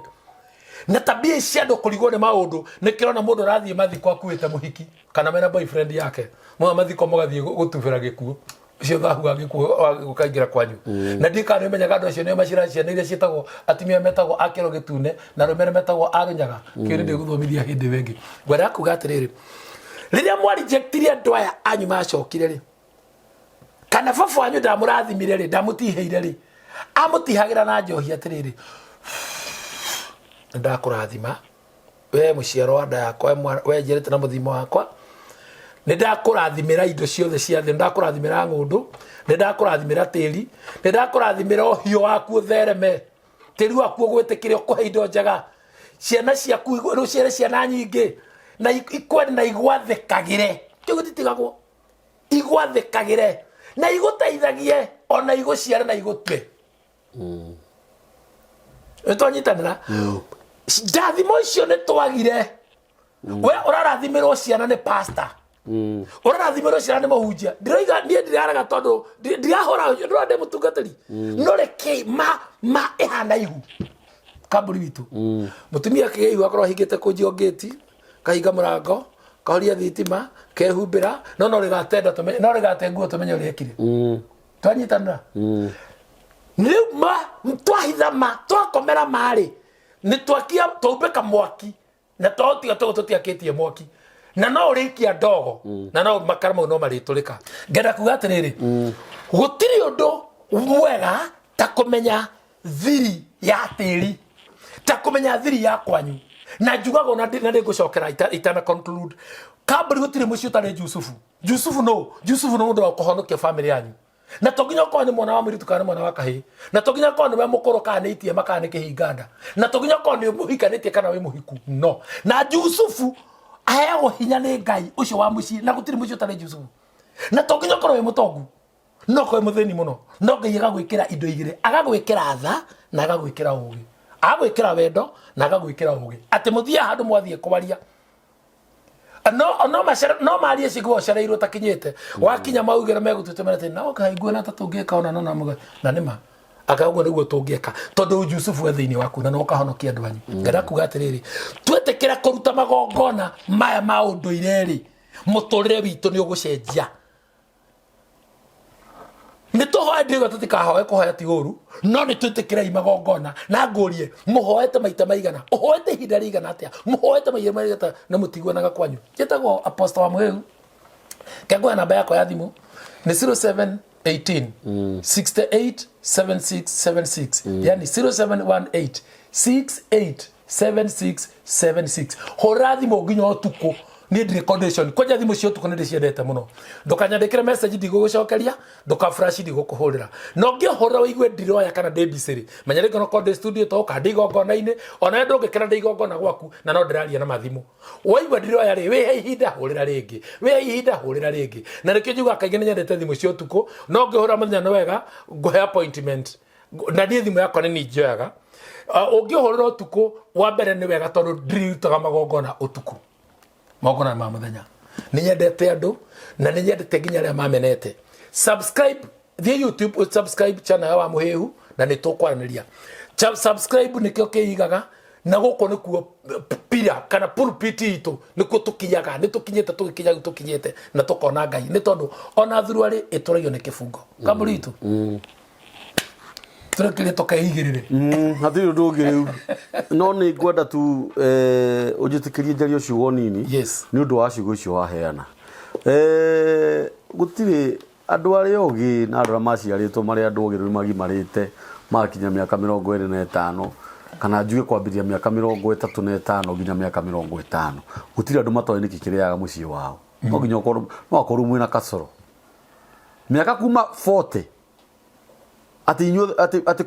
na tabia ici cia andũ kũrigwo nĩ maũndũ. Nĩ kĩrona mũndũ ũrathiĩ mathiko akuĩte mũhiki kana mena boyfriend yake, mwa mathiko mũgathiĩ gũtubĩra gĩkuũ ũcio, thahu wa gĩkuũ ũkaingĩra kwanyu. Na ndiĩ kana nĩmenyaga andũ acio nĩo macira ciana iria ciĩtagwo atumia metagwo a kĩro gĩtune na arũme arĩa metagwo a rũnyaga. Kĩo nĩ ndĩgũthomithia hĩndĩ ĩyo ĩngĩ. Ngwendaga kuga atĩrĩrĩ, rĩrĩa mwarejectire andũ aya anyu macokire rĩ, kana baba wanyu ndamũrathimire rĩ, ndamũtihĩire rĩ, amũtihagĩra na njohi atĩrĩrĩ, nĩndakũrathima we mũciaro wa nda yakwa, we njerete na mũthimo wakwa, nĩ ndakũrathimĩra indo ciothe cia thĩ, nĩ ndakũrathimĩra ng'ũndũ, nĩ ndakũrathimĩra tĩri, nĩ ndakũrathimĩra ũhiũ waku ũthereme, tĩri waku ũgwĩtĩkĩre, ũkũhe indo njega, ciana ciaku rũciare ciana nyingĩ na ikwende na igwathĩkagĩre. Kĩu gĩtitigagwo, igwathĩkagĩre na igũteithagie, ona igũciare na igũtue. Nĩ twanyitanĩra ndathimo icio nĩ twagire. We ũrarathimĩrwo ciana nĩ pastor, ũrarathimĩrwo ciana nĩ mũhunjia. Ndiroiga niĩ ndiraraga tondũ ndirahũra, ndĩrona ndĩ mũtungatĩri, no reke ma ĩhana ihu kamburi witũ. Mũtumia akĩgĩa ihu akorwo ahingĩte kũnjio ngĩti, kahinga mũrango, kahoria thitima, kehumbĩra, no rĩgatenda tũmenye, no rĩgate nguo tũmenye ũrĩa ekire. Twanyitanĩra rĩu ma twahitha ma twakomera marĩ nĩ twakia twaumbĩka mwaki na twaũtiga tũguo tũtiakĩtie mwaki, na no ũrĩikia ndogo na no makara mau no marĩtũrĩka. Ngenda kuga atĩrĩrĩ, gũtirĩ ũndũ mwega ta kũmenya thiri ya tĩri, ta kũmenya thiri ya kwanyu. Na njugaga ona na nĩngũcokera itana conclude kambuni, gũtirĩ mũciĩ ũtarĩ Jusufu. Jusufu no Jusufu no mũndũ wa kũhonokia family yanyu. Na to nginya ũkorwo nĩ mwana wa mũirĩtu kana nĩ mwana wa kahĩĩ, na to nginya ũkorwo nĩ we mũkũrũ kana nĩ itiema kana nĩ kĩhinganda, na to nginya ũkorwo nĩ mũhikanĩtie kana wĩ mũhiku. No na Jusufu aheagwo hinya nĩ Ngai ũcio wa mũciĩ, na gũtirĩ mũciĩ ũtarĩ Jusufu. Na to nginya ũkorwo wĩ mũtongu, no ũkorwo wĩ mũthĩni mũno, no Ngai agagwĩkĩra indo igĩrĩ, agagwĩkĩra tha na agagwĩkĩra ũgĩ, agagwĩkĩra wendo na agagwĩkĩra ũgĩ, atĩ mũthiĩ handũ mwathiĩ kwaria no macere no marie cigo ũcereirwo takinyĩte wakinya maugĩra megũtuĩte merete na oka nguona ta tũngĩka ona no na muga na nĩma aka ũguo nĩguo tũngĩka, tondũ Jusufu e thĩinĩ waku na no ũkahonokia andũ anyu. Ngenda kuga atĩrĩrĩ, twetĩkĩra kũruta magongona maya ma ũndũire rĩ, mũtũrĩre witũ nĩ ũgũcenjia. Nĩ tũhoe, ndiuga tũtikahoe, kũhoya ti ũru, no nĩ twĩtĩkĩrei magongona. Na ngũrie, mũhoete maita maigana? Ũhoete ihinda rĩigana atĩa? Mũhoete maita maigana atĩa na mũtiguanaga kwanyu? Njĩtagwo Apostle wa Mũhĩu. Kengoya namba yakwa ya thimũ nĩ 0718 68 7676, yani 0718 68 7676. Hũrĩra thimũ nginya ũtukũ. Niĩ ndirĩ condition. Kwanja thimũ cia ũtukũ nĩ ndĩciendete mũno. Ndũkanyandĩkĩre message ndigũgũcokeria, ndũka flash ndigũkũhũrĩra. Na ũngĩhũrĩra ũigue ndiroya kana ndĩ busy rĩ, menya rĩngĩ no korwo ndĩ studio to kana ndĩ igongona-inĩ, ona we ndũngĩkena ndĩ igongona gwaku na no ndĩraria na mathimũ. Waigua ndiroya rĩ, wĩhe ihinda hũrĩra rĩngĩ, wĩhe ihinda hũrĩra rĩngĩ. Na nĩkĩo njugaga kaingĩ nĩ nyendete thimũ cia ũtukũ, no ũngĩhũrĩra mũthenya nĩ wega, ngũhe appointment. Na niĩ thimũ yakwa nĩ niĩ njoyaga. Ũngĩhũrĩra ũtukũ, wa mbere nĩ wega tondũ ndirutaga magongona ũtukũ. Magongona nĩ ma mũthenya. Nĩ nyendete andũ na nĩ nyendete nginya arĩa mamenete. Subscribe, thiĩ YouTube subscribe channel ya Wamũhĩhu na nĩ tũkwaranĩria. Subscribe nĩkĩo kĩigaga na gũkũ nĩkuo pira kana pulpit itũ nĩkuo tũkinyaga, nĩ tũkinyĩte tũgĩkinya rĩu tũkinyĩte na tũkona Ngai nĩ tondũ ona thuruarĩ ĩtũragio nĩ kĩbungo. Kambũri itũ. Tũrekire tũkeigĩrĩre. Hatirĩ ũndũ ũngĩ rĩu no nĩ ngwenda tu ũnjĩtĩkĩrie njarie ciugo nini. Yes. Nĩ ũndũ wa ciugo icio waheana. Gũtirĩ andũ arĩa ogĩ na andũ arĩa maciarĩtwo marĩ andũ ogĩ rĩu magimarĩte magakinya mĩaka 25 kana njuge kwambĩrĩria mĩaka 35 nginya mĩaka 50, gũtirĩ andũ matoĩ nĩkĩ kĩrĩaga mũciĩ wao. No nginya ũkorwo, no akorwo mwĩna kacoro mĩaka kuma 40 atĩ inyuothe atĩ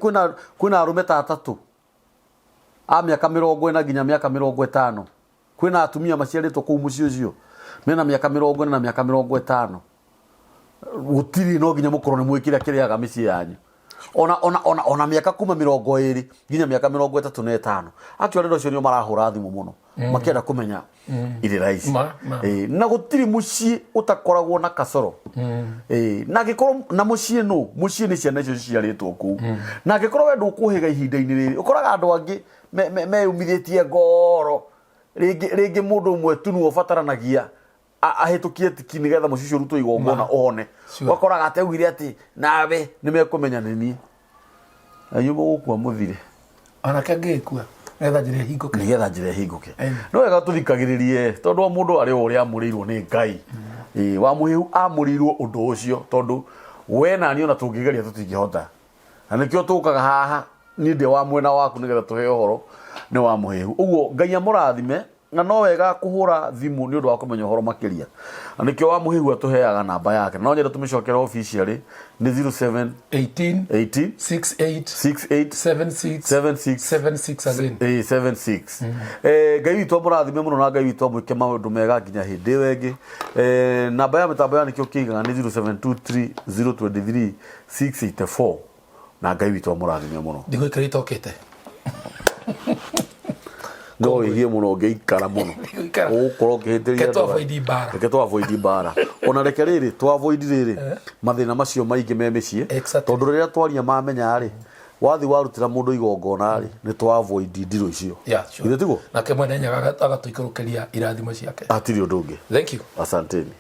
kwĩna arũme ta atatũ a mĩaka 40 nginya mĩaka 50, kwĩna atumia maciarĩtwo kũu mũciĩ ũcio mena mĩaka 40 na mĩaka 50. Gũtirĩ, no nginya mũkorwo nĩ mũĩ kĩrĩa kĩrĩaga mĩciĩ yanyu. Ona mĩaka kuma 20 nginya mĩaka 35, actually andũ acio nĩo marahũra thimũ mũno makĩenda kũmenya irĩra ici. Ma, ma. Na gũtirĩ mũciĩ ũtakoragwo na kacoro. Na angĩkorwo na mũciĩ nũ mũciĩ nĩ ciana icio ciciarĩtwo kũu, na angĩkorwo we ndũkũhĩga ihinda-inĩ rĩrĩ, ũkoraga andũ angĩ meyũmithĩtie ngoro. Rĩngĩ mũndũ ũmwe tu nĩwe ũbataranagia ahĩtũkie tiki nĩgetha mũciĩ ũcio ũrutwo igongona ũhone. Ũgakoraga atĩ augire atĩ nawe nĩ mekũmenya nĩ niĩ, na inyuĩ mũgũkua mũthire. Onake angĩgĩkua nĩgetha njĩra ĩhingũke. Nĩgetha njĩra ĩhingũke. No wega tũthikagĩrĩrie tondũ o mũndũ arĩ o ũrĩa amũrĩirwo nĩ Ngai. Wamũhĩhu amũrĩirwo ũndũ ũcio tondũ we na niĩ ona tũngĩgeria tũtingĩhota, na nĩkĩo tũkaga haha niĩ ndĩ wa mwena waku nĩgetha tũheo ũhoro nĩ Wamũhĩhu. Ũguo Ngai amũrathime, na no wega kũhũra thimũ nĩ ũndũ wa kũmenya ũhoro makĩria, na nĩkĩo Wamũhĩhu atũheaga namba yake, na no nyende tũmĩcokere officially nĩ 07 18 18 68 68 76 76 76 again. 76. Ngai witũ amũrathime mũno na Ngai witũ amwĩke maũndũ mega nginya hĩndĩ ĩyo ĩngĩ. Namba ya mĩtambo ya nĩkĩo kĩigaga nĩ 0723 023 684, na Ngai witũ amũrathime mũno. Ndigũikara itokĩte. No wĩhie mũno ũngĩikara mũno. Ndigũikara. Ũgũkorwo ũkĩhĩtĩria Reke andũ tũ avoid mbara. Reke tũ avoid mbara. Ona reke rĩrĩ tũ avoid rĩrĩ mathĩna macio maingĩ me mĩciĩ. Exactly. Tondũ rĩrĩa twaria mamenya rĩ, wathi warutĩra mũndũ igongona rĩ, nĩ tũ avoid ndirũ icio. Yeah, sure. Githĩ tiguo? Nake mwene Nyaga agatũikũrũkĩria irathimo ciake. Hatirĩ ũndũ ũngĩ. Thank you. Asanteni.